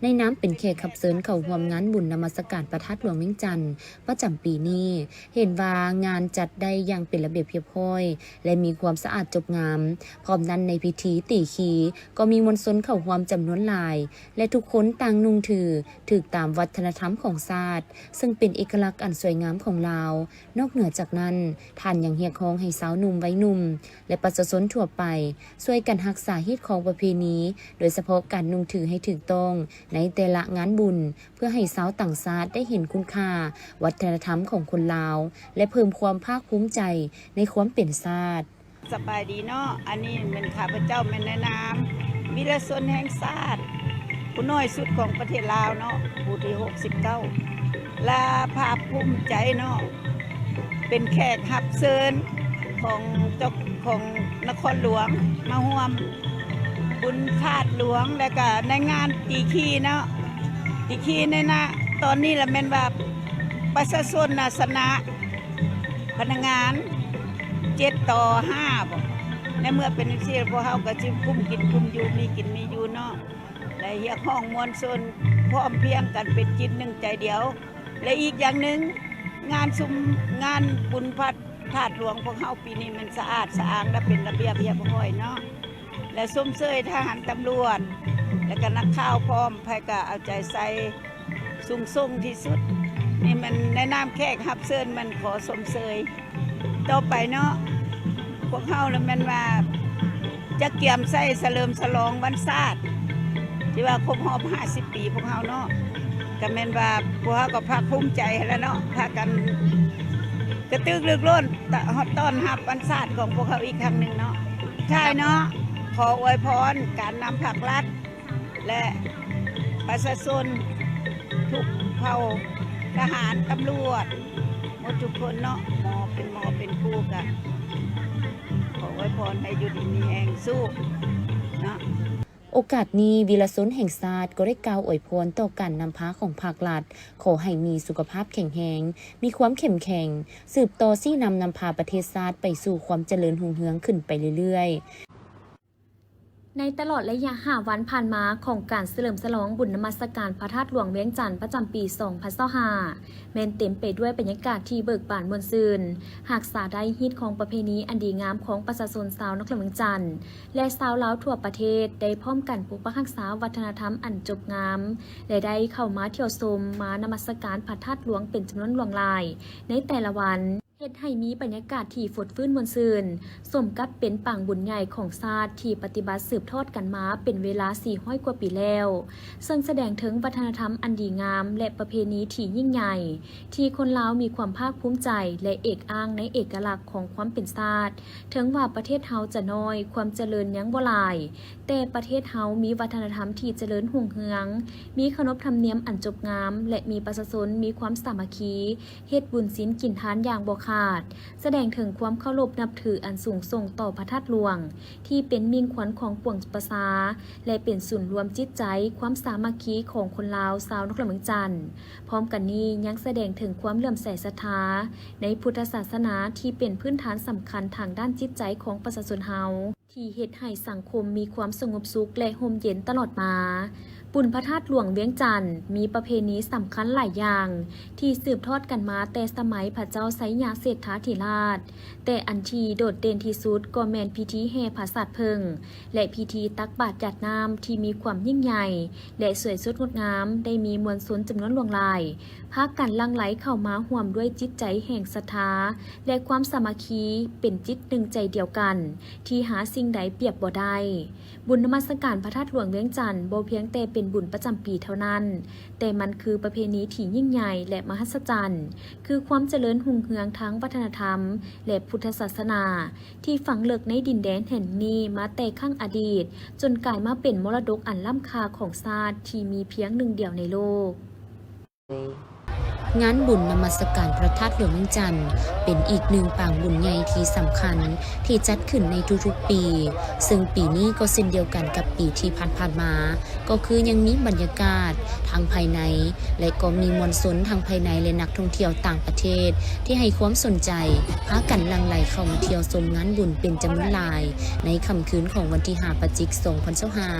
ໃນນາມເປັນແຂກຮັບເຊີນເຂົ້າຮ່ວມງານບຸນນະມັດສະການພະທາດຫຼວງວຽງຈັນ ປະຈຳປີນີ້ ເຫັນວ່າງານຈັດໄດ້ຢ່າງເປັນລະບຽບຮຽບຮ້ອຍ ແລະ ມີຄວາມສະອາດຈົບງາມ. ພ້ອມນັ້ນໃນພິທີຕີຄີ ກໍມີມວນຊົນເຂົ້າຮ່ວມຈຳນວນຫຼາຍ ແລະ ທຸກຄົນຕ່າງນຸ່ງຖື ຖືກຕາມວັດທະນະທຳຂອງຊາດ ເຊິ່ງເປັນເອກະລັກອັນສວຍງາມຂອງລາວ. ນອກເໜືອຈາກນັ້ນ, ທ່ານຍັງຮຽກຮ້ອງໃຫ້ຊາວໜຸ່ມໄວໜຸ່ມ ແລະ ປະຊາຊົນທົ່ວໄປ ຊ່ວຍກັນຮັກສາຮີດຄອງປະເພນີ, ໂດຍສະເພາະການນຸ່ງຖືໃຫ້ຖືກຕ້ອງໃນແຕ່ລະງານບຸນ, ເພື່ອໃຫ້ຊາວຕ່າງຊາດໄດ້ເຫັນຄຸນຄ່າວັດທະນະທຳຂອງຄົນລາວ ແລະ ເພີ່ມຄວາມພາກພູມໃຈໃນຄວາມເປັນຊາດ. ສະບາຍດີເນາະ, ອັນນີ້ແມ່ນຂ້າພະເຈົ້າແມ່ນນາຍນາມ ວິລະຊົນແຫ່ງຊາດ ຜູ້ນ້ອຍສຸດຂອງປະເທດລາວເນາະ, ຜູ້ທີຫົກສິບເກົ້າ ລະພາກພູມໃຈເນາະ ເປັນແຂກຮັບເຊີນຂອງເຈົ້າ ຂອງນະຄອນຫຼວງ ມາຮ່ວມບຸນທາດຫຼວງ ແລະກະໃນງານຕີຄີເນາະ, ຕີຄີໃນນະ ຕອນນີ້ລະແມ່ນວ່າປະຊາຊົນນະຊະນະ ພະນັກງານເຈັດຕໍ່ຫ້າບໍ? ໃນເມື່ອເປັນຈັ່ງຊີ້ ພວກເຮົາກໍຊິກຸ້ມກິນກຸ້ມຢູ່ ມີກິນມີຢູ່ເນາະ ແລະ ຮຽກຮ້ອງມວນຊົນພ້ອມພຽງກັນເປັນຈິດໜຶ່ງໃຈດຽວ. ແລະ ອີກຢ່າງໜຶ່ງ ງານຊຸມ ງານບຸນພະທາດຫຼວງພວກເຮົາປີນີ້ແມ່ນສະອາດສະອ້າງ ແລະ ເປັນລະບຽບຮຽບຮ້ອຍເນາະ ແລະ ຊົມເຊີຍທະຫານຕຳຫຼວດ ແລະ ກະນັກຂ່າວພ້ອມ ໃຜກະເອົາໃຈໃສ່ ສູງສົ່ງທີ່ສຸດ. ນີ້ແມ່ນໃນນາມແຂກຮັບເຊີນ ແມ່ນຂໍຊົມເຊີຍ. ຕໍ່ໄປເນາະ ພວກເຮົາລະແມ່ນວ່າຈະກຽມໃສ່ສະເຫຼີມສະຫຼອງວັນຊາດ ທີ່ວ່າຄົບຮອບຫ້າສິບປີພວກເຮົາເນາະ, ກະແມ່ນວ່າພວກເຮົາກໍພາກພູມໃຈຫັ້ນລະເນາະ, ພາກັນກະຕືກລຶກລົ້ນ ຕະ ຕ້ອນຮັບວັນຊາດຂອງພວກເຮົາອີກຄັ້ງໜຶ່ງເນາະ. ທ້າຍເນາະ ຂໍອວຍພອນການນຳພາກລັດ ແລະ ປະຊາຊົນທຸກເຜົ່າ, ທະຫານ, ຕຳຫຼວດ ໝົດທຸກຄົນເນາະ, ໝໍເປັນໝໍເປັນຄູ ກະຂໍອວຍພອນໃຫ້ຢູ່ດີມີແຮງ ສູ້ເນາະ. ໂອກາດນີ້ ວິລະຊົນແຫ່ງຊາດກໍໄດ້ກ່າວອວຍພອນຕໍ່ການນຳພາຂອງພາກລັດ, ຂໍໃຫ້ມີສຸຂະພາບແຂງແຮງ, ມີຄວາມເຂັ້ມແຂງ, ສືບຕໍ່ຊີ້ນຳນຳພາປະເທດຊາດໄປສູ່ຄວາມຈະເລີນຮຸ່ງເຮືອງຂຶ້ນໄປເລື້ອຍໆ. ໃນຕະຫຼອດໄລຍະຫ້າວັນຜ່ານມາຂອງການສະເຫຼີມສະຫຼອງບຸນນະມັດສະການພະທາດຫຼວງວຽງຈັນປະຈຳປີສອງພັນຊາວຫ້າ ແມ່ນເຕັມໄປດ້ວຍບັນຍາກາດທີ່ເບີກບານມ່ວນຊື່ນ, ຮັກສາໄດ້ຮີດຄອງປະເພນີອັນດີງາມຂອງປະຊາຊົນຊາວນະຄອນຫຼວງວຽງຈັນ ແລະ ຊາວລາວທົ່ວປະເທດ ໄດ້ພ້ອມກັນປົກປັກຮັກສາວັດທະນະທຳອັນຈົບງາມ ແລະ ໄດ້ເຂົ້າມາທ່ຽວຊົມ, ມານະມັດສະການພະທາດຫຼວງເປັນຈຳນວນຫຼວງຫຼາຍໃນແຕ່ລະວັນ. ເຮັດໃຫ້ມີບັນຍາກາດທີ່ຟົດຟື້ນມ່ວນຊື່ນ, ສົມກັບເປັນປາງບຸນໃຫຍ່ຂອງຊາດທີ່ປະຕິບັດສືບທອດກັນມາເປັນເວລາສີ່ຮ້ອຍກວ່າປີແລ້ວ, ເຊິ່ງສະແດງເຖິງວັດທະນະທຳອັນດີງາມ ແລະ ປະເພນີທີ່ຍິ່ງໃຫຍ່ ທີ່ຄົນລາວມີຄວາມພາກພູມໃຈ ແລະ ເອກອ້າງໃນເອກະລັກຂອງຄວາມເປັນຊາດ. ເຖິງວ່າປະເທດເຮົາຈະນ້ອຍ, ຄວາມຈະເລີນຍັງບໍ່ຫຼາຍ, ແຕ່ປະເທດເຮົາມີວັດທະນະທຳທີ່ຈະເລີນຮຸ່ງເຮືອງ, ມີຂະໜົບທຳນຽມອັນຈົບງາມ ແລະ ມີປະຊາຊົນມີຄວາມສາມັກຄີ, ເຮັດບຸນສິນກິນທານຢ່າງບໍ່ຂາດ, ສະແດງເຖິງຄວາມເຄົາລົບນັບຖືອັນສູງສົ່ງຕໍ່ພະທາດຫຼວງ ທີ່ເປັນມິ່ງຂວັນຂອງປວງປະຊາ ແລະ ເປັນສູນລວມຈິດໃຈ, ຄວາມສາມັກຄີຂອງຄົນລາວຊາວນະຄອນຫຼວງວຽງຈັນ. ພ້ອມກັນນີ້ຍັງສະແດງເຖິງຄວາມເຫຼື້ອມໃສສັດທາໃນພຸດທະສາສະໜາ ທີ່ເປັນພື້ນຖານສຳຄັນທາງດ້ານຈິດໃຈຂອງປະຊາຊົນເຮົາ. ທີ່ເຮັດໃຫ້ສັງຄົມມີຄວາມສະຫງົບສຸກ ແລະ ຮົ່ມເຢັນຕະຫຼອດມາ. ບຸນພະທາດຫຼວງວຽງຈັນ ມີປະເພນີສຳຄັນຫຼາຍຢ່າງ ທີ່ສືບທອດກັນມາແຕ່ສະໄໝພະເຈົ້າໄຊຍະເສດຖາທິລາດ, ແຕ່ອັນທີ່ໂດດເດັ່ນທີ່ສຸດກໍແມ່ນພິທີແຫ່ຜາສາດເຜິ້ງ ແລະ ພິທີຕັກບາດຢາດນ້ຳ ທີ່ມີຄວາມຍິ່ງໃຫຍ່ ແລະ ສວຍສົດງົດງາມ, ໄດ້ມີມວນຊົນຈຳນວນຫຼວງຫຼາຍ ພາກັນຫຼັ່ງໄຫຼເຂົ້າມາຮ່ວມດ້ວຍຈິດໃຈແຫ່ງສັດທາ ແລະ ຄວາມສາມັກຄີ ເປັນຈິດໜຶ່ງໃຈດຽວກັນ ທີ່ຫາສິ່ງໃດປຽບບໍ່ໄດ້. ບຸນນະມັດສະການພະທາດຫຼວງວຽງຈັນ ບໍ່ພຽງແຕ່ເປັນບຸນປະຈຳປີເທົ່ານັ້ນ, ແຕ່ມັນຄືປະເພນີທີ່ຍິ່ງໃຫຍ່ ແລະ ມະຫັດສະຈັນ, ຄືຄວາມຈະເລີນຮຸ່ງເຮືອງທາງວັດທະນະທຳ ແລະ ພຸດທະສາສະໜາ ທີ່ຝັງເລິກໃນດິນແດນແຫ່ງນີ້ມາແຕ່ຄັ້ງອະດີດ, ຈົນກາຍມາເປັນມໍລະດົກອັນລ້ຳຄ່າຂອງຊາດທີ່ມີພຽງໜຶ່ງດຽວໃນໂລກ. ເ ງານບຸນນະມັດສະການພະທາດຫຼວງວຽງຈັນ ເປັນອີກໜຶ່ງປາງບຸນໃຫຍ່ທີ່ສຳຄັນ ທີ່ຈັດຂຶ້ນໃນທຸກໆປີ, ເຊິ່ງປີນີ້ກໍເຊັ່ນດຽວກັນກັບປີທີ່ຜ່ານໆມາ, ກໍຄືຍັງມີບັນຍາກາດທັງພາຍໃນ ແລະ ກໍມີມວນຊົນທັງພາຍໃນ ແລະ ນັກທ່ອງທ່ຽວຕ່າງປະເທດ ທີ່ໃຫ້ຄວາມສົນໃຈ ພາກັນຫຼັ່ງໄຫຼເຂົ້າມາທ່ຽວຊົມງານບຸນເປັນຈຳນວນຫຼາຍ ໃນຄ່ຳຄືນຂອງວັນທີຫ້າ ພະຈິກ ສອງພັນຊາວຫ້າ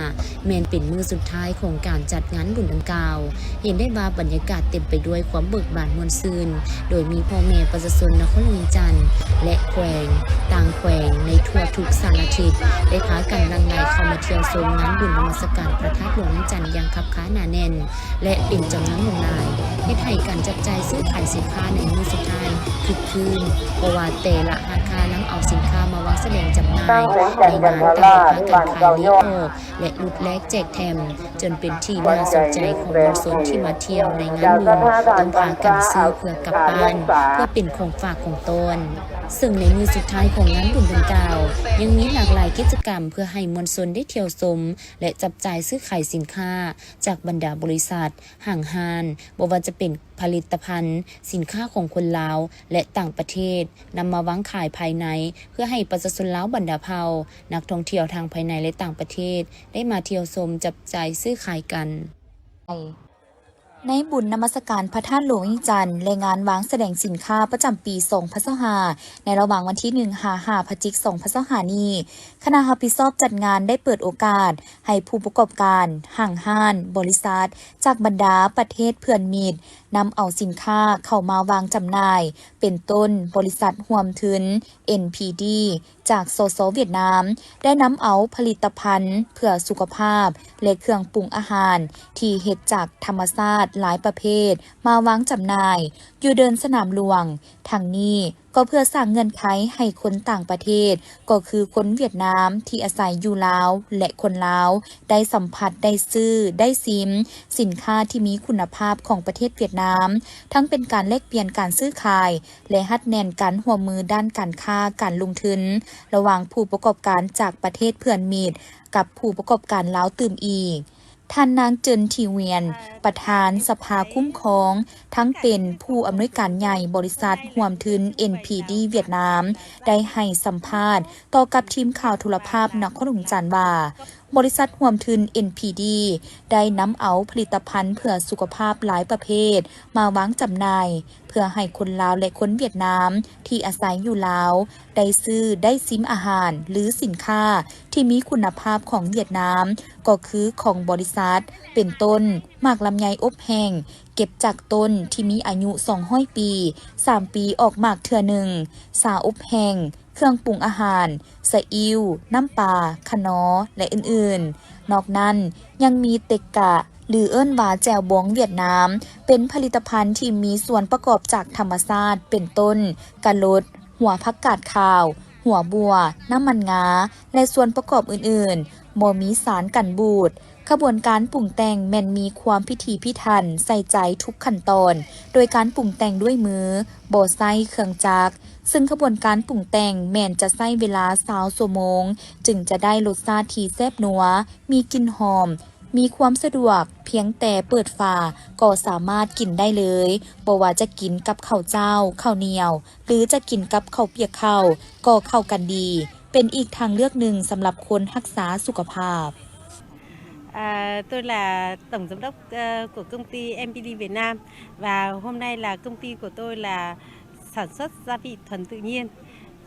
ແມ່ນເປັນມື້ສຸດທ້າຍຂອງການຈັດງານບຸນດັ່ງກ່າວ. ເຫັນໄດ້ວ່າບັນຍາກາດເຕັມໄປດ້ວຍຄວາມເບີກບານມ່ວນຊື່ນ, ໂດຍມີພໍ່ແມ່ປະຊາຊົນນະຄອນຫຼວງວຽງຈັນ ແລະ ແຂວງ, ຕ່າງແຂວງໃນທົ່ວທຸກສາລະທິດ ໄດ້ພາກັນຫຼັ່ງໄຫຼເຂົ້າມາທ່ຽວຊົມງານບຸນນະມັດສະການພະທາດຫຼວງວຽງຈັນຢ່າງຄັກຄາໜາແໜ້ນ ແລະ ເປັນຈຳນວນຫຼວງຫຼາຍ, ເຮັດໃຫ້ການຈັບຈ່າຍຊື້ຂາຍສິນຄ້າໃນມື້ສຸດທ້າຍຄຶກຄື້ນ, ບໍ່ວ່າແຕ່ລະຮ້ານຄ້ານຳເອົາສິນຄ້າມາວາງສະແດງຈຳໜ່າຍໃນງານ ຕ່າງພາກັນຂາຍຫຼີກອອກ ແລະ ຫຼຸດແລກແຈກແຖມ, ຈົນເປັນທີ່ໜ້າສົນໃຈຂອງມວນຊົນທີ່ມາທ່ຽວໃນງານບຸນ ຕ້ອງພາກັນຊື້ເພື່ອກັບບ້ານ ເພື່ອເປັນຂອງຝາກຂອງຕ້ອນ. ເຊິ່ງໃນມື້ສຸດທ້າຍຂອງງານບຸນດັ່ງກ່າວ ຍັງມີຫຼາກຫຼາຍກິດຈະກຳເພື່ອໃຫ້ມວນຊົນໄດ້ທ່ຽວຊົມ ແລະ ຈັບຈ່າຍຊື້ຂາຍສິນຄ້າຈາກບັນດາບໍລິສັດ, ຫ້າງຮ້ານ, ບໍ່ວ່າຈະເປັນຜະລິດຕະພັນ, ສິນຄ້າຂອງຄົນລາວ ແລະ ຕ່າງປະເທດ, ນຳມາວາງຂາຍພາຍໃນ ເພື່ອໃຫ້ປະຊາຊົນລາວບັນດາເຜົ່າ, ນັກທ່ອງທ່ຽວທັງພາຍໃນ ແລະ ຕ່າງປະເທດ ໄດ້ມາທ່ຽວຊົມ, ຈັບຈ່າຍຊື້ຂາຍກັນ. ໃນບຸນນະມັດສະການພະທາດຫຼວງວຽງຈັນ ແລະ ງານວາງສະແດງສິນຄ້າປະຈຳປີສອງພັນຊາວຫ້າ ໃນລະຫວ່າງວັນທີໜຶ່ງຫາຫ້າ ພະຈິກ ສອງພັນຊາວຫ້ານີ້, ຄະນະຮັບຜິດຊອບຈັດງານໄດ້ເປີດໂອກາດໃຫ້ຜູ້ປະກອບການ, ຫ້າງຮ້ານ, ບໍລິສັດ ຈາກບັນດາປະເທດເພື່ອນມິດ ນຳເອົາສິນຄ້າເຂົ້າມາວາງຈຳໜ່າຍ, ເປັນຕົ້ນ ບໍລິສັດຮ່ວມທຶນ ເອັນ ພີ ດີ ຈາກ ສສ ຫວຽດນາມ ໄດ້ນຳເອົາຜະລິດຕະພັນເພື່ອສຸຂະພາບ ແລະ ເຄື່ອງປຸງອາຫານທີ່ເຮັດຈາກທຳມະຊາດຫຼາຍປະເພດມາວາງຈຳໜ່າຍຢູ່ເດີ່ນສະໜາມຫຼວງ. ທັງນີ້ກໍເພື່ອສ້າງເງື່ອນໄຂໃຫ້ຄົນຕ່າງປະເທດ, ກໍຄືຄົນຫວຽດນາມທີ່ອາໄສຢູ່ລາວ ແລະ ຄົນລາວ ໄດ້ສຳຜັດ, ໄດ້ຊື້, ໄດ້ຊິມສິນຄ້າທີ່ມີຄຸນນະພາບຂອງປະເທດຫວຽດນາມ, ທັງເປັນການແລກປ່ຽນການຊື້ຂາຍ ແລະ ຮັດແໜ້ນການຮ່ວມມືດ້ານການຄ້າການລົງທຶນ ລະຫວ່າງຜູ້ປະກອບການຈາກປະເທດເພື່ອນມິດກັບຜູ້ປະກອບການລາວຕື່ມອີກ. ທ່ານນາງ ເຈີນ ທີວຽນ ປະທານສະພາຄຸ້ມຄອງ ທັງເປັນຜູ້ອຳນວຍການໃຫຍ່ບໍລິສັດຮ່ວມທຶນ ເອັນ ພີ ດີ ຫວຽດນາມ ໄດ້ໃຫ້ສຳພາດຕໍ່ກັບທີມຂ່າວໂທລະພາບນະຄອນຫຼວງວຽງຈັນວ່າ, ບໍລິສັດຮ່ວມທຶນ ເອັນ ພີ ດີ ໄດ້ນຳເອົາຜະລິດຕະພັນເພື່ອສຸຂະພາບຫຼາຍປະເພດມາວາງຈຳໜ່າຍ ເພື່ອໃຫ້ຄົນລາວ ແລະ ຄົນຫວຽດນາມທີ່ອາໄສຢູ່ລາວໄດ້ຊື້, ໄດ້ຊິມອາຫານ ຫຼື ສິນຄ້າທີ່ມີຄຸນນະພາບຂອງຫວຽດນາມ, ກໍຄືຂອງບໍລິສັດ ເປັນຕົ້ນ ໝາກລຳໄຍອົບແຫ້ງ ເກັບຈາກຕົ້ນທີ່ມີອາຍຸສອງຮ້ອຍປີ, ສາມປີອອກໝາກເທື່ອໜຶ່ງ, ຊາອົບແຫ້ງ, ເຄື່ອງປຸງອາຫານ, ສະອິ້ວ, ນ້ຳປາ, ຂະໜໍ ແລະ ອື່ນໆ. ນອກນັ້ນຍັງມີເຕັກກະ ຫຼື ເອີ້ນວ່າແຈ່ວບອງຫວຽດນາມ, ເປັນຜະລິດຕະພັນທີ່ມີສ່ວນປະກອບຈາກທຳມະຊາດ ເປັນຕົ້ນ ກະລົດ, ຫົວຜັກກາດຂາວ, ຫົວບົວ, ນ້ຳມັນງາ ແລະ ສ່ວນປະກອບອື່ນໆ, ບໍ່ມີສານກັນບູດ. ຂະບວນການປຸງແຕ່ງແມ່ນມີຄວາມພິຖີພິຖັນໃສ່ໃຈທຸກຂັ້ນຕອນ, ໂດຍການປຸງແຕ່ງດ້ວຍມື, ບໍ່ໃຊ້ເຄື່ອງຈັກ, ເຊິ່ງຂະບວນການປຸງແຕ່ງແມ່ນຈະໃຊ້ເວລາຊາວຊົ່ວໂມງ ຈຶ່ງຈະໄດ້ລົດຊາດທີ່ແຊບນົວ, ມີກິ່ນຫອມ, ມີຄວາມສະດວກ, ພຽງແຕ່ເປີດຝາກໍສາມາດກິນໄດ້ເລີຍ, ບໍ່ວ່າຈະກິນກັບເຂົ້າເຈົ້າ, ເຂົ້າໜຽວ ຫຼື ຈະກິນກັບເຂົ້າປຽກເຂົ້າກໍເຂົ້າກັນດີ, ເປັນອີກທາງເລືອກໜຶ່ງສຳລັບຄົນຮັກສາສຸຂະພາບ. À, tôi là tổng giám đốc, ờ, của công ty em pê đê Việt Nam và hôm nay là công ty của tôi là sản xuất gia vị thuần tự nhiên,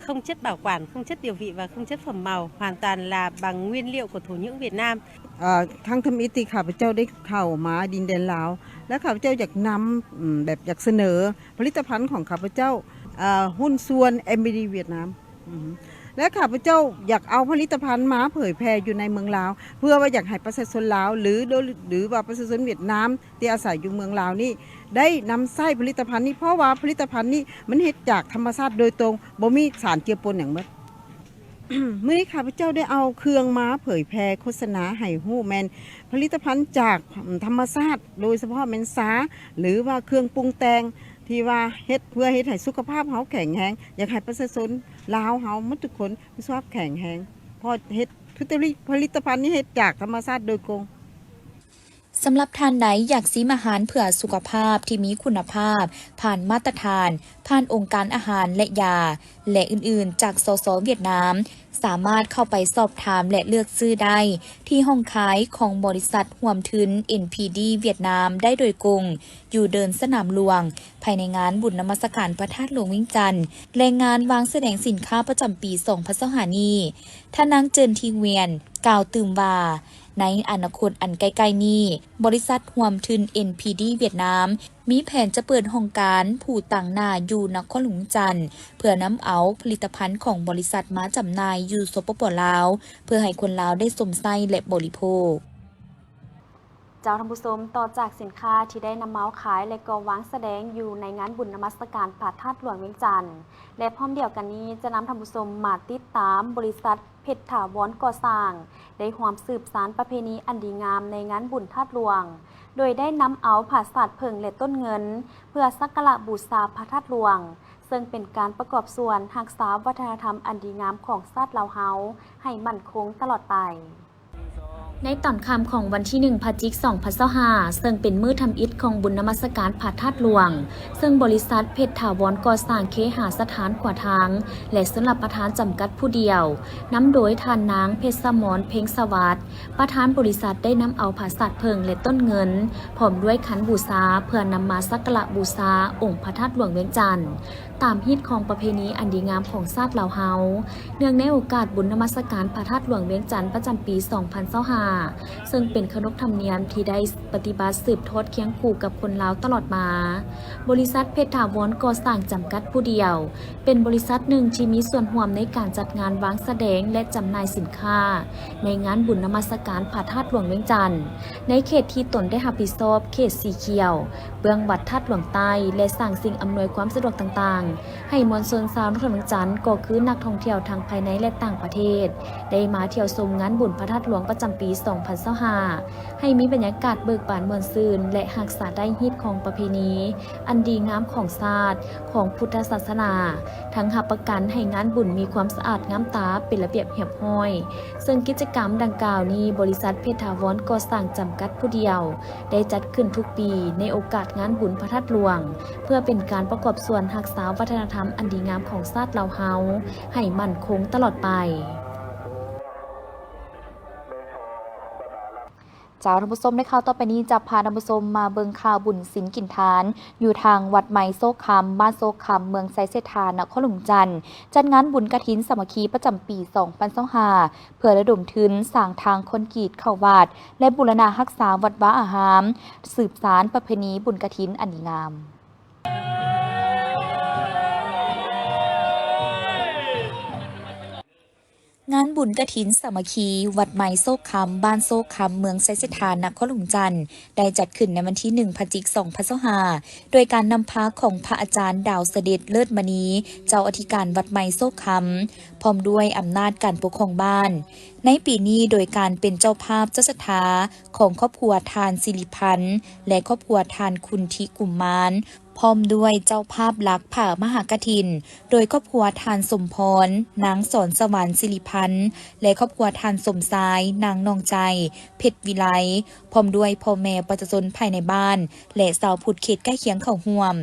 không chất bảo quản, không chất điều vị và không chất phẩm màu, hoàn toàn là bằng nguyên liệu của thổ nhưỡng Việt Nam. ເອີ ຄັ້ງທຳອິດທີ່ຂ້າພະເຈົ້າໄດ້ເຂົ້າມາດິນແດນລາວ ແລະ ຂ້າພະເຈົ້າຢາກນຳ ອືມ ແບບຢາກສະເໜີຜະລິດຕະພັນຂອງຂ້າພະເຈົ້າ ເອີ ຫຸ້ນສ່ວນ ເອັມ ບີ ດີ ຫວຽດນາມ ອືມ ແລະ ຂ້າພະເຈົ້າຢາກເອົາຜະລິດຕະພັນມາເຜີຍແຜ່ຢູ່ໃນເມືອງລາວ ເພື່ອວ່າຢາກໃຫ້ປະຊາຊົນລາວ ຫຼື ໂດຍ ຫຼືວ່າປະຊາຊົນຫວຽດນາມ ທີ່ອາໄສຢູ່ເມືອງລາວນີ້ ໄດ້ນຳໃຊ້ຜະລິດຕະພັນນີ້ ເພາະວ່າຜະລິດຕະພັນນີ້ມັນເຮັດຈາກທຳມະຊາດໂດຍຕົງ ບໍ່ມີສານເຈືອປົນຫຍັງໝົດ. ມື້ນີ້ຂ້າພະເຈົ້າໄດ້ເອົາເຄື່ອງມາເຜີຍແຜ່ໂຄສະນາໃຫ້ຮູ້ ແມ່ນຜະລິດຕະພັນຈາກທຳມະຊາດ ໂດຍສະເພາະແມ່ນຊາ ຫຼືວ່າເຄື່ອງປຸງແຕ່ງທີ່ວ່າເຮັດເພື່ອເຮັດໃຫ້ສຸຂະພາບເຮົາແຂງແຮງ, ຢາກໃຫ້ປະຊາຊົນລາວເຮົາໝົດທຸກຄົນມີສຸຂະພາບແຂງແຮງ ເພາະເຮັດ ທຸກຜະລິດຕະພັນນີ້ເຮັດຈາກທຳມະຊາດໂດຍກົງ. ສຳລັບທ່ານໃດຢາກຊິມອາຫານເພື່ອສຸຂະພາບທີ່ມີຄຸນນະພາບ, ຜ່ານມາດຕະຖານ, ຜ່ານອົງການອາຫານ ແລະ ຢາ ແລະ ອື່ນໆ ຈາກ ສສ ຫວຽດນາມ, ສາມາດເຂົ້າໄປສອບຖາມ ແລະ ເລືອກຊື້ໄດ້ທີ່ຫ້ອງຂາຍຂອງບໍລິສັດຮ່ວມທຶນ ເອັນ ພີ ດີ ຫວຽດນາມໄດ້ໂດຍກົງ ຢູ່ເດີ່ນສະໜາມຫຼວງ ພາຍໃນງານບຸນນະມັດສະການພະທາດຫຼວງວຽງຈັນ ແລະ ງານວາງສະແດງສິນຄ້າປະຈຳປີສອງພັນຊາວຫ້ານີ້. ທ່ານນາງ ເຈີນ ທີ ຫວຽນ ກ່າວຕື່ມວ່າ, ໃນອະນາຄົດອັນໃກ້ໆນີ້, ບໍລິສັດຮ່ວມທຶນ ເອັນ ພີ ດີ ຫວຽດນາມ ມີແຜນຈະເປີດຫ້ອງການຜູ້ຕາງໜ້າຢູ່ນະຄອນຫຼວງວຽງຈັນ ເພື່ອນຳເອົາຜະລິດຕະພັນຂອງບໍລິສັດມາຈຳໜ່າຍຢູ່ ສປປ ລາວ ເພື່ອໃຫ້ຄົນລາວໄດ້ຊົມໃຊ້ ແລະ ບໍລິໂພກ. ເຈົ້າທ່ານຜູ້ຊົມ, ຕໍ່ຈາກສິນຄ້າທີ່ໄດ້ນຳມາຂາຍ ແລະ ກໍວາງສະແດງຢູ່ໃນງານບຸນນະມັດສະການພະທາດຫຼວງວຽງຈັນ ແລະ ພ້ອມດຽວກັນນີ້ຈະນຳທ່ານຜູ້ຊົມມາຕິດຕາມບໍລິສັດ ເພັດຖາວອນກໍ່ສ້າງ ໄດ້ຮ່ວມສືບສານປະເພນີອັນດີງາມໃນງານບຸນທາດຫຼວງ, ໂດຍໄດ້ນຳເອົາຜາສາດເຜິ້ງ ແລະ ຕົ້ນເງິນ ເພື່ອສັກກາລະບູຊາພະທາດຫຼວງ, ເຊິ່ງເປັນການປະກອບສ່ວນຮັກສາວັດທະນະທຳອັນດີງາມຂອງຊາດລາວເຮົາໃຫ້ໝັ້ນຄົງຕະຫຼອດໄປ. ໃນຕອນຄ່ຳຂອງວັນທີໜຶ່ງ ພະຈິກ ສອງພັນຊາວຫ້າ ເຊິ່ງເປັນມື້ທຳອິດຂອງບຸນນະມັດສະການພະທາດຫຼວງ, ເຊິ່ງບໍລິສັດເພັດຖາວອນກໍ່ສ້າງເຄຫະສະຖານຂວາທາງ ແລະ ຊົນລະປະທານຈຳກັດຜູ້ດຽວ, ນຳໂດຍທ່ານນາງ ເພັດສະໝອນ ເພັງສະຫວັດ, ປະທານບໍລິສັດ ໄດ້ນຳເອົາຜາສາດເຜິ້ງ ແລະ ຕົ້ນເງິນ ພ້ອມດ້ວຍຂັນບູຊາ ເພື່ອນຳມາສັກກາລະບູຊາອົງພະທາດຫຼວງວຽງຈັນ ຕາມຮີດຄອງປະເພນີອັນດີງາມຂອງຊາດລາວເຮົາ. ເນື່ອງໃນໂອກາດບຸນນະມັດສະການພະທາດຫຼວງວຽງຈັນປະຈຳປີສອງພັນຊາວຫ້າ ເຊິ່ງເປັນຂະໜົບທຳນຽມທີ່ໄດ້ປະຕິບັດສືບທອດຄຽງຄູ່ກັບຄົນລາວຕະຫຼອດມາ, ບໍລິສັດເພັດຖາວອນກໍ່ສ້າງຈຳກັດຜູ້ດຽວ ເປັນບໍລິສັດໜຶ່ງທີ່ມີສ່ວນຮ່ວມໃນການຈັດງານວາງສະແດງ ແລະ ຈຳໜ່າຍສິນຄ້າໃນງານບຸນນະມັດສະການພະທາດຫຼວງວຽງຈັນ ໃນເຂດທີ່ຕົນໄດ້ຮັບຜິດຊອບເຂດສີຂຽວ ເບື້ອງວັດທາດຫຼວງໃຕ້ ແລະ ສ້າງສິ່ງອຳນວຍຄວາມສະດວກຕ່າງໆ ໃຫ້ມວນຊົນຊາວນະຄອນຫຼວງວຽງຈັນ ກໍຄືນັກທ່ອງທ່ຽວທັງພາຍໃນ ແລະ ຕ່າງປະເທດ ໄດ້ມາທ່ຽວຊົມງານບຸນພະທາດຫຼວງປະຈຳປີສອງພັນຊາວຫ້າ ໃຫ້ມີບັນຍາກາດເບີກບານມ່ວນຊື່ນ ແລະ ຮັກສາໄດ້ຮີດຄອງປະເພນີອັນດີງາມຂອງຊາດ, ຂອງພຸດທະສາສະໜາ, ທັງຮັບປະກັນໃຫ້ງານບຸນມີຄວາມສະອາດງາມຕາ, ເປັນລະບຽບຮຽບຮ້ອຍ. ເຊິ່ງກິດຈະກຳດັ່ງກ່າວນີ້ ບໍລິສັດເພັດຖາວອນກໍ່ສ້າງຈຳກັດຜູ້ດຽວ ໄດ້ຈັດຂຶ້ນທຸກປີໃນໂອກາດງານບຸນພະທາດຫຼວງ ເພື່ອເປັນການປະກອບສ່ວນຮັກສາວັດທະນະທຳອັນດີງາມຂອງຊາດລາວເຮົາໃຫ້ໝັ້ນຄົງຕະຫຼອດໄປ. ເຈົ້າ ທ່ານຜູ້ຊົມ, ໃນຂ່າວຕໍ່ໄປນີ້ຈະພາທ່ານຜູ້ຊົມມາເບິ່ງຂ່າວບຸນສິນກິນທານ ຢູ່ທາງວັດໃໝ່ໂຊກຄຳ, ບ້ານໂຊກຄຳ, ເມືອງໄຊເສດຖາ, ນະຄອນຫຼວງວຽງຈັນ ຈັດງານບຸນກະຖິນສາມັກຄີປະຈຳປີສອງພັນຊາວຫ້າ ເພື່ອລະດົມທຶນສ້າງທາງຄອນກຣີດເຂົ້າວັດ ແລະ ບູລະນະຮັກສາວັດວາອາຮາມ, ສືບສານປະເພນີບຸນກະຖິນອັນດີງາມ. ງານບຸນກະຖິນສາມັກຄີ ວັດໃໝ່ໂຊກຄຳ, ບ້ານໂຊກຄຳ, ເມືອງໄຊເສດຖາ, ນະຄອນຫຼວງວຽງຈັນ ໄດ້ຈັດຂຶ້ນໃນວັນທີໜຶ່ງ ພະຈິກ ສອງພັນຊາວຫ້າ ໂດຍການນຳພາຂອງພະອາຈານ ດາວສະເດັດ ເລີດມະນີ ເຈົ້າອະທິການວັດໃໝ່ໂຊກຄຳ ພ້ອມດ້ວຍອຳນາດການປົກຄອງບ້ານ. ໃນປີນີ້ ໂດຍການເປັນເຈົ້າພາບເຈົ້າສັດທາຂອງຄອບຄົວທ່ານສິລິພັນ ແລະ ຄອບຄົວທ່ານຄຸນທິກຸມມານ ພ້ອມດ້ວຍເຈົ້າພາບຫຼັກຜ້າມະຫາກະຖິນ ໂດຍຄອບຄົວທ່ານສົມພອນ, ນາງສອນສະຫວັນສິລິພັນ ແລະ ຄອບຄົວທ່ານສົມຊາຍ, ນາງນອງໃຈ ເພັດວິໄລ ພ້ອມດ້ວຍພໍ່ແມ່ປະຊາຊົນພາຍໃນບ້ານ ແລະ ຊາວພຸດເຂດໃກ້ຄຽງເຂົ້າຮ່ວມ.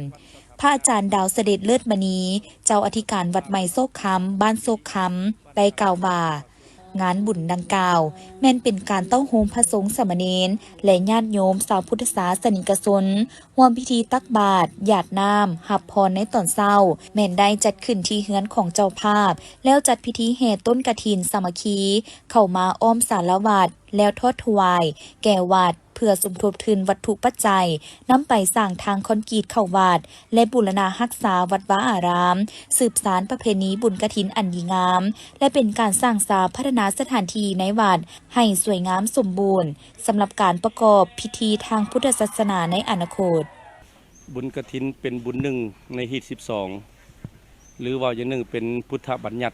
ພະອາຈານດາວສະເດັດ ເລີດມະນີ ເຈົ້າອະທິການວັດໃໝ່ໂຊກຄຳ, ບ້ານໂຊກຄຳ ໄດ້ກ່າວວ່າ, ງານບຸນດັ່ງກ່າວ ແມ່ນເປັນການເຕົ້າໂຮມພະສົງສາມະເນນ ແລະ ຍາດໂຍມຊາວພຸດທະສາສະນິກະຊົນ ຮ່ວມພິທີຕັກບາດ, ຢາດນ້ຳ, ຮັບພອນໃນຕອນເຊົ້າ ແມ່ນໄດ້ຈັດຂຶ້ນທີ່ເຮືອນຂອງເຈົ້າພາບ ແລ້ວຈັດພິທີແຫ່ຕົ້ນກະຖິນສາມັກຄີ ເຂົ້າມາອ້ອມສາລາວັດ ແລ້ວທອດຖວາຍແກ່ວັດ ເພື່ອສົມທົບທຶນວັດຖຸປັດໄຈ ນຳໄປສ້າງທາງຄອນກຣີດເຂົ້າວັດ ແລະ ບູລະນະຮັກສາວັດວາອາຣາມ, ສືບສານປະເພນີບຸນກະຖິນອັນດີງາມ ແລະ ເປັນການສ້າງສາພັດທະນາສະຖານທີ່ໃນວັດໃຫ້ສວຍງາມສົມບູນ ສຳລັບການປະກອບພິທີທາງພຸດທະສາສະໜາໃນອະນາຄົດ. ບຸນກະຖິນເປັນບຸນໜຶ່ງໃນຮີດສິບສອງ ຫຼື ເວົ້າຢ່າງໜຶ່ງເປັນພຸດທະບັນຍັດ.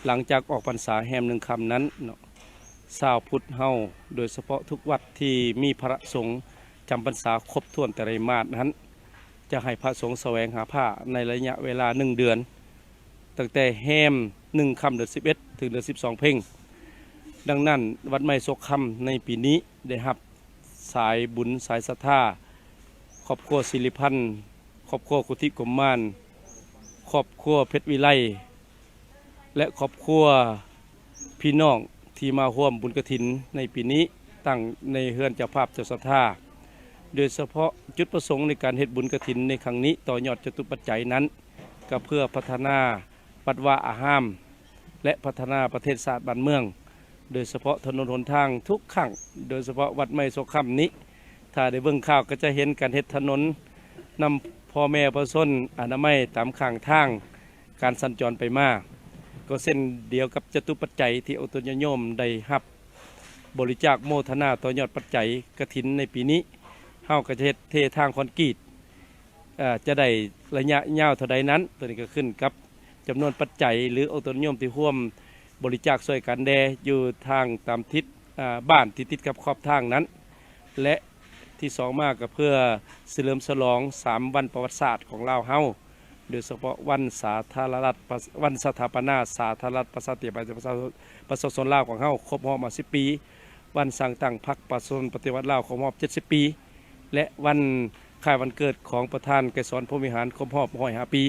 ຫຼັງຈາກອອກພັນສາແຮມໜຶ່ງຄ່ຳນັ້ນເນາະ, ຊາວພຸດເຮົາ ໂດຍສະເພາະທຸກວັດທີ່ມີພະສົງຈຳພັນສາຄົບຖ້ວນໄຕຣະມາດນັ້ນ ຈະໃຫ້ພະສົງສະແຫວງຫາຜ້າໃນໄລຍະເວລາໜຶ່ງເດືອນ, ຕັ້ງແຕ່ແຮມໜຶ່ງຄ່ຳເດືອນສິບເອັດ ເຖິງເດືອນສິບສອງເພັງ. ດັ່ງນັ້ນ, ວັດໃໝ່ໂຊກຄຳໃນປີນີ້ໄດ້ຮັບ ສາຍບຸນສາຍສັດທາ, ຄອບຄົວສິລິພັນ, ຄອບຄົວໂກທິກຸມມານ, ຄອບຄົວເພັດວິໄລ ແລະ ຄອບຄົວພີ່ນ້ອງທີ່ມາຮ່ວມບຸນກະຖິນໃນປີນີ້ ຕັ້ງໃນເຮືອນເຈົ້າພາບເຈົ້າສັດທາ. ໂດຍສະເພາະຈຸດປະສົງໃນການເຮັດບຸນກະຖິນໃນຄັ້ງນີ້ ຕໍ່ຍອດຈະຕຸປັດໄຈນັ້ນ ກໍເພື່ອພັດທະນາວັດວາອາຮາມ ແລະ ພັດທະນາປະເທດຊາດບ້ານເມືອງ, ໂດຍສະເພາະຖະໜົນຫົນທາງທຸກຄັ້ງ, ໂດຍສະເພາະວັດໄມ້ໂຊຄຳນີ້ ຖ້າໄດ້ເບິ່ງຂ່າວກໍຈະເຫັນການເຮັດຖະໜົນນຳພໍ່ແມ່ປະຊາຊົນ, ອະນາໄມຕາມຂ້າງທາງ, ການສັນຈອນໄປມາ ກໍເຊັ່ນດຽວກັບຈະຕຸປັດໄຈທີ່ອົງຕົນຍາດໂຍມໄດ້ຮັບບໍລິຈາກໂມທະນາຕໍ່ຍອດປັດໄຈກະຖິນໃນປີນີ້. ເຮົາກໍຈະເຮັດເທທາງຄອນກຣີດ ເອີ ຈະໄດ້ໄລຍະຍາວເທົ່າໃດນັ້ນ, ໂຕນີ້ກໍຂຶ້ນກັບຈຳນວນປັດໄຈ ຫຼື ອົງຕົນຍາດໂຍມທີ່ຮ່ວມບໍລິຈາກຊ່ວຍກັນແດ່ ຢູ່ທາງຕາມທິດ ອາ ບ້ານທີ່ຕິດກັບຂອບທາງນັ້ນ ແລະ ທີ່ສອງມາກໍເພື່ອສະເຫຼີມສະຫຼອງສາມວັນປະຫວັດສາດຂອງລາວເຮົາ, ໂດຍສະເພາະວັນສາທາລະນະລັດ ວັນສະຖາປະນາສາທາລະນະລັດປະຊາທິປະໄຕ ປະຊາຊົນລາວຂອງເຮົາຄົບຮອບມາສິບປີ, ວັນສ້າງຕັ້ງພັກປະຊາຊົນປະຕິວັດລາວຄົບຮອບເຈັດສິບປີ ແລະ ວັນຄ້າຍວັນເກີດຂອງປະທານໄກສອນ ພົມວິຫານ ຄົບຮອບຮ້ອຍຫ້າປີ.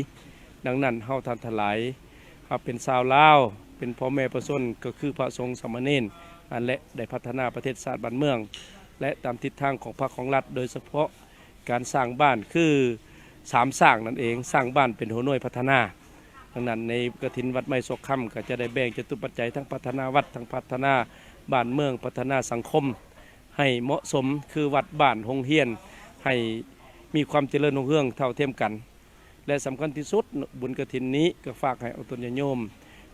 ດັ່ງນັ້ນ ເຮົາທ່ານທັງຫຼາຍ ເຮົາເປັນຊາວລາວ ເປັນພໍ່ແມ່ປະຊາຊົນ ກໍຄືພະສົງສາມະເນນ ອັນແລະ ໄດ້ພັດທະນາປະເທດຊາດບ້ານເມືອງ ແລະ ຕາມທິດທາງຂອງພັກຂອງລັດ, ໂດຍສະເພາະການສ້າງບ້ານ ຄື ສາມສ້າງນັ້ນເອງ, ສ້າງບ້ານເປັນຫົວໜ່ວຍພັດທະນາ. ດັ່ງນັ້ນ ໃນກະຖິນວັດໄມ້ໂຊຄຳ ກໍຈະໄດ້ແບ່ງຈະຕຸປັດໄຈ ທັງພັດທະນາວັດ, ທັງພັດທະນາບ້ານເມືອງ, ພັດທະນາສັງຄົມ ໃຫ້ເໝາະສົມ ຄືວັດ, ບ້ານ, ໂຮງຮຽນ ໃຫ້ມີຄວາມຈະເລີນຮຸ່ງເຮືອງເທົ່າທຽມກັນ ແລະ ສຳຄັນທີ່ສຸດ ບຸນກະຖິນນີ້ກໍຝາກໃຫ້ອົງຕົນຍາດໂຍມ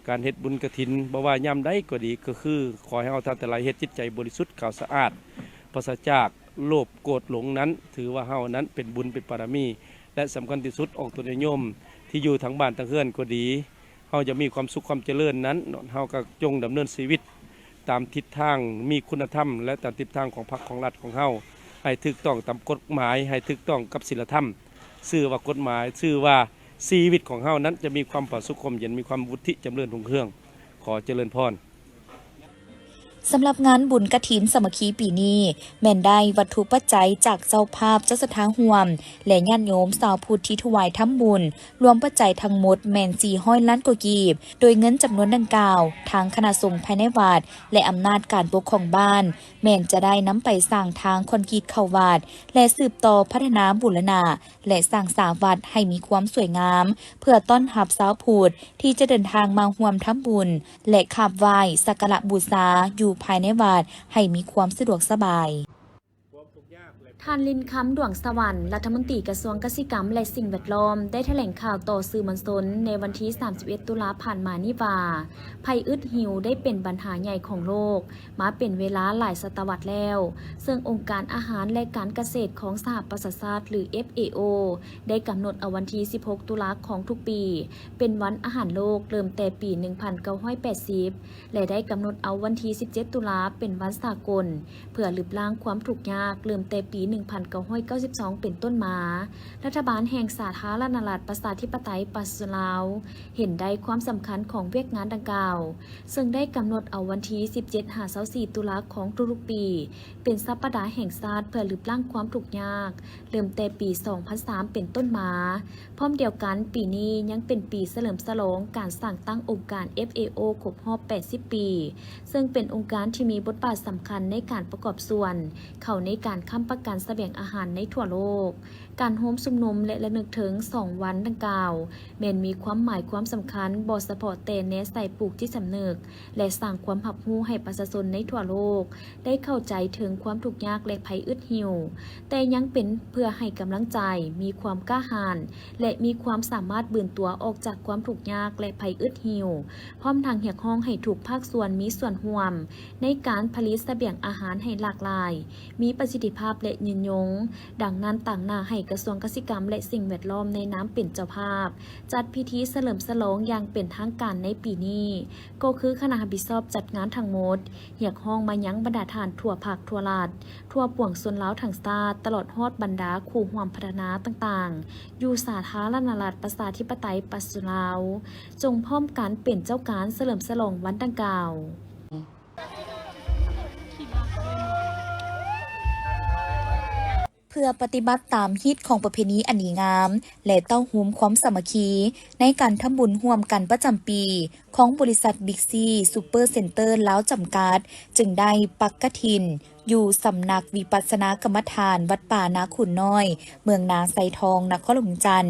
ການເຮັດບຸນກະຖິນ ບໍ່ວ່າຍາມໃດກໍດີ ກໍຄືຂໍໃຫ້ເຮົາທ່ານທັງຫຼາຍເຮັດຈິດໃຈບໍລິສຸດຂາວສະອາດ ປາສະຈາກໂລບໂກດຫຼົງນັ້ນ ຖືວ່າເຮົານັ້ນເປັນບຸນເປັນບາລະມີ ແລະ ສຳຄັນທີ່ສຸດ ອອກຕົນຍາດໂຍມທີ່ຢູ່ທາງບ້ານທາງເຮືອນກໍດີ ເຮົາຢາກມີຄວາມສຸກຄວາມຈະເລີນນັ້ນ ເຮົາກໍຈົ່ງດຳເນີນຊີວິດຕາມທິດທາງມີຄຸນນະທຳ ແລະ ຕາມທິດທາງຂອງພັກຂອງລັດຂອງເຮົາ ໃຫ້ຖືກຕ້ອງຕາມກົດໝາຍ, ໃຫ້ຖືກຕ້ອງກັບສິນລະທຳ. ຊື່ວ່າກົດໝາຍ, ຊື່ວ່າຊີວິດຂອງເຮົານັ້ນຈະມີຄວາມຜາສຸກຮົ່ມເຢັນ, ມີຄວາມວຸດທິຈຳເລີນຮຸ່ງເຮືອງ. ຂໍຈະເລີນພອນ. ສຳລັບງານບຸນກະຖິນສາມັກຄີປີນີ້ ແມ່ນໄດ້ວັດຖຸປັດໄຈຈາກເຈົ້າພາບເຈົ້າສັດທາຮ່ວມ ແລະ ຍາດໂຍມຊາວພຸດທີ່ຖວາຍທຳບຸນ ລວມປັດໄຈທັງໝົດແມ່ນສີ່ຮ້ອຍລ້ານກວ່າກີບ, ໂດຍເງິນຈຳນວນດັ່ງກ່າວ ທາງຄະນະສົງພາຍໃນວັດ ແລະ ອຳນາດການປົກຄອງບ້ານ ແມ່ນຈະໄດ້ນຳໄປສ້າງທາງຄອນກຣີດເຂົ້າວັດ ແລະ ສືບຕໍ່ພັດທະນາບູລະນະ ແລະ ສ້າງສາວັດໃຫ້ມີຄວາມສວຍງາມ ເພື່ອຕ້ອນຮັບຊາວພຸດທີ່ຈະເດີນທາງມາຮ່ວມທຳບຸນ ແລະ ຂາບໄຫວ້ສັກກາລະບູຊາຢູ່ພາຍໃນວັດໃຫ້ມີຄວາມສະດວກສະບາຍ. ທ່ານ ລິນຄຳ ດວງສະຫວັນ ລັດຖະມົນຕີກະຊວງກະສິກຳ ແລະ ສິ່ງແວດລ້ອມ ໄດ້ຖະແຫຼງຂ່າວຕໍ່ສື່ມວນຊົນໃນວັນທີສາມສິບເອັດ ຕຸລາຜ່ານມານີ້ວ່າ ໄພອຶດຫິວໄດ້ເປັນບັນຫາໃຫຍ່ຂອງໂລກ ມາເປັນເວລາຫຼາຍສະຕະວັດແລ້ວ, ເຊິ່ງອົງການອາຫານ ແລະ ການກະເສດຂອງສະຫະປະຊາຊາດ ຫຼື ເອັຟເອໂອ ໄດ້ກຳນົດເອົາວັນທີສິບຫົກ ຕຸລາຂອງທຸກປີ ເປັນວັນອາຫານໂລກ ເລີ່ມແຕ່ປີໜຶ່ງພັນເກົ້າຮ້ອຍແປດສິບ ແລະ ໄດ້ກຳນົດເອົາວັນທີສິບເຈັດ ຕຸລາ ເປັນວັນສາກົນ ເພື່ອລຶບລ້າງຄວາມທຸກຍາກ ເລີ່ມແຕ່ປີໜຶ່ງພັນເກົ້າຮ້ອຍເກົ້າສິບສອງ ເປັນຕົ້ນມາ. ລັດຖະບານແຫ່ງສາທາລະນະລັດ ປະຊາທິປະໄຕ ປະຊາຊົນລາວ ເຫັນໄດ້ຄວາມສຳຄັນຂອງວຽກງານດັ່ງກ່າວ, ເຊິ່ງໄດ້ກຳນົດເອົາວັນທີສິບເຈັດ ຫາ ຊາວສີ່ ຕຸລາຂອງທຸກໆປີ ເປັນສັບປະດາແຫ່ງຊາດເພື່ອລຶບລ້າງຄວາມທຸກຍາກ ເລີ່ມແຕ່ປີສອງພັນສາມ ເປັນຕົ້ນມາ. ພ້ອມດຽວກັນ, ປີນີ້ຍັງເປັນປີສະເຫຼີມສະຫຼອງການສ້າງຕັ້ງອົງການ ເອັຟເອໂອ ຄົບຮອບແປດສິບປີ, ເຊິ່ງເປັນອົງການທີ່ມີບົດບາດສຳຄັນໃນການປະກອບສ່ວນເຂົ້າໃນການຄ້ຳປະກັນສະບຽງອາຫານໃນທົ່ວໂລກ. ການໂຮມຊຸມນຸມ ແລະ ລະນຶກເຖິງສອງວັນດັ່ງກ່າວ ແມ່ນມີຄວາມໝາຍຄວາມສຳຄັນບໍ່ສະເພາະແຕ່ແນໃສ່ປູກຈິດສຳນຶກ ແລະ ສ້າງຄວາມຮັບຮູ້ໃຫ້ປະຊາຊົນໃນທົ່ວໂລກໄດ້ເຂົ້າໃຈເຖິງຄວາມທຸກຍາກ ແລະ ໄພອຶດຫິວ, ແຕ່ຍັງເປັນເພື່ອໃຫ້ກຳລັງໃຈ, ມີຄວາມກ້າຫານ ແລະ ມີຄວາມສາມາດບືນຕົວອອກຈາກຄວາມທຸກຍາກ ແລະ ໄພອຶດຫິວ, ພ້ອມທັງຮຽກຮ້ອງໃຫ້ທຸກພາກສ່ວນມີສ່ວນຮ່ວມໃນການຜະລິດສະບຽງອາຫານໃຫ້ຫຼາກຫຼາຍ, ມີປະສິດທິພາບ ແລະ ຍືນຍົງ. ດັ່ງນັ້ນ, ຕາງໜ້າໃຫ້ກະຊວງກະສິກຳ ແລະ ສິ່ງແວດລ້ອມໃນນາມເປັນເຈົ້າພາບ ຈັດພິທີສະເຫຼີມສະຫຼອງຢ່າງເປັນທາງການໃນປີນີ້ ກໍຄືຄະນະຮັບຜິດຊອບຈັດງານທັງໝົດ ຮຽກຮ້ອງມາຍັງບັນດາທ່ານທົ່ວພັກທົ່ວລັດ, ທົ່ວປວງຊົນລາວທັງຊາດ, ຕະຫຼອດຮອດບັນດາຄູ່ຮ່ວມພັດທະນາຕ່າງໆ ຢູ່ສາທາລະນະລັດ ປະຊາທິປະໄຕ ປະຊາຊົນລາວ, ຈົ່ງພ້ອມກັນເປັນເຈົ້າການສະເຫຼີມສະຫຼອງວັນດັ່ງກ່າວ. ເພື່ອປະຕິບັດຕາມຮີດຄອງປະເພນີອັນດີງາມ ແລະ ເຕົ້າໂຮມຄວາມສາມັກຄີ ໃນການທຳບຸນຮ່ວມກັນປະຈຳປີ ຂອງບໍລິສັດ Big C Super Center ລາວ ຈຳກັດ ຈຶ່ງໄດ້ປັກກະຖິນ ຢູ່ສຳນັກວິປັດສະນາກຳມະຖານ ວັດປ່ານາຄູນນ້ອຍ ເມືອງນາຊາຍທອງ ນະຄອນຫຼວງວຽງຈັນ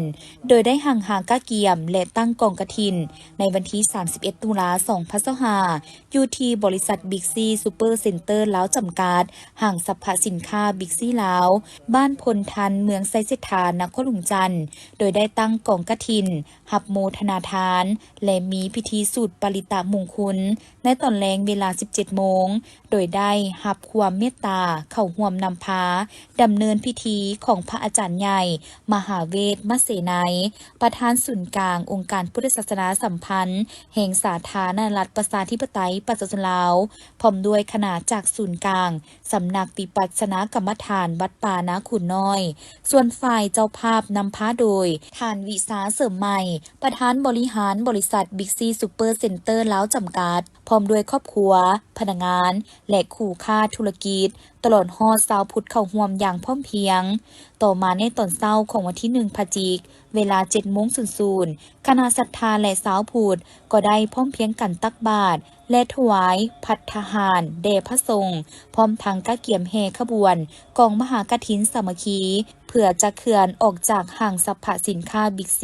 ໂດຍໄດ້ຮັ່ງຮາກະກຽມ ແລະ ຕັ້ງກອງກະຖິນ ໃນວັນທີ ສາມສິບເອັດ ຕຸລາ ສອງພັນຊາວຫ້າ ຢູ່ທີ່ບໍລິສັດ Big C Super Center ລາວ ຈຳກັດ ຫ້າງສັບພະສິນຄ້າ Big C ລາວ ບ້ານພົນທັນ ເມືອງໄຊເສດຖາ ນະຄອນຫຼວງວຽງຈັນ ໂດຍໄດ້ຕັ້ງກອງກະຖິນ ຮັບໂມທະນາທານ ແລະ ມີພິທີສູດປະລິຕະມຸງຄຸນ ໃນຕອນແລງເວລາ ສິບເຈັດໂມງ ໂດຍໄດ້ຮັບຄວາມເມດຕາເຂົ້າຮ່ວມນຳພາດຳເນີນພິທີຂອງພະອາຈານໃຫຍ່ ມະຫາເວດ ມະເສໄນ ປະທານສູນກາງອົງການພຸດທະສາສະໜາສຳພັນ ແຫ່ງສາທາລະນະລັດ ປະຊາທິປະໄຕ ປະຊາຊົນລາວ ພ້ອມດ້ວຍຄະນະຈາກສູນກາງ ສຳນັກວິປັດສະນາກຳມະຖານ ວັດປ່ານາຄູນນ້ອຍ. ສ່ວນຝ່າຍເຈົ້າພາບນຳພາໂດຍ ທ່ານ ວິຊາ ເສີມໃໝ່ ປະທານບໍລິຫານບໍລິສັດ Big C Super Center ລາວ ຈຳກັດ ພ້ອມດ້ວຍຄອບຄົວ, ພະນັກງານ ແລະ ຄູ່ຄ້າທຸລະກິດ ຕະຫຼອດຮອດຊາວພຸດເຂົ້າຮ່ວມຢ່າງພ້ອມພຽງ. ຕໍ່ມາໃນຕອນເຊົ້າຂອງວັນທີ ໜຶ່ງ ພະຈິກ ເວລາ ເຈັດໂມງສູນສູນ ຄະນະສັດທາ ແລະ ຊາວພຸດກໍໄດ້ພ້ອມພຽງກັນຕັກບາດ ແລະ ຖວາຍພັດຕາຫານແດ່ພະສົງ ພ້ອມທັງກະກຽມແຫ່ຂະບວນກອງມະຫາກະຖິນສາມັກຄີ ເພື່ອຈະເຄື່ອນອອກຈາກຫ້າງສັບພະສິນຄ້າ Big C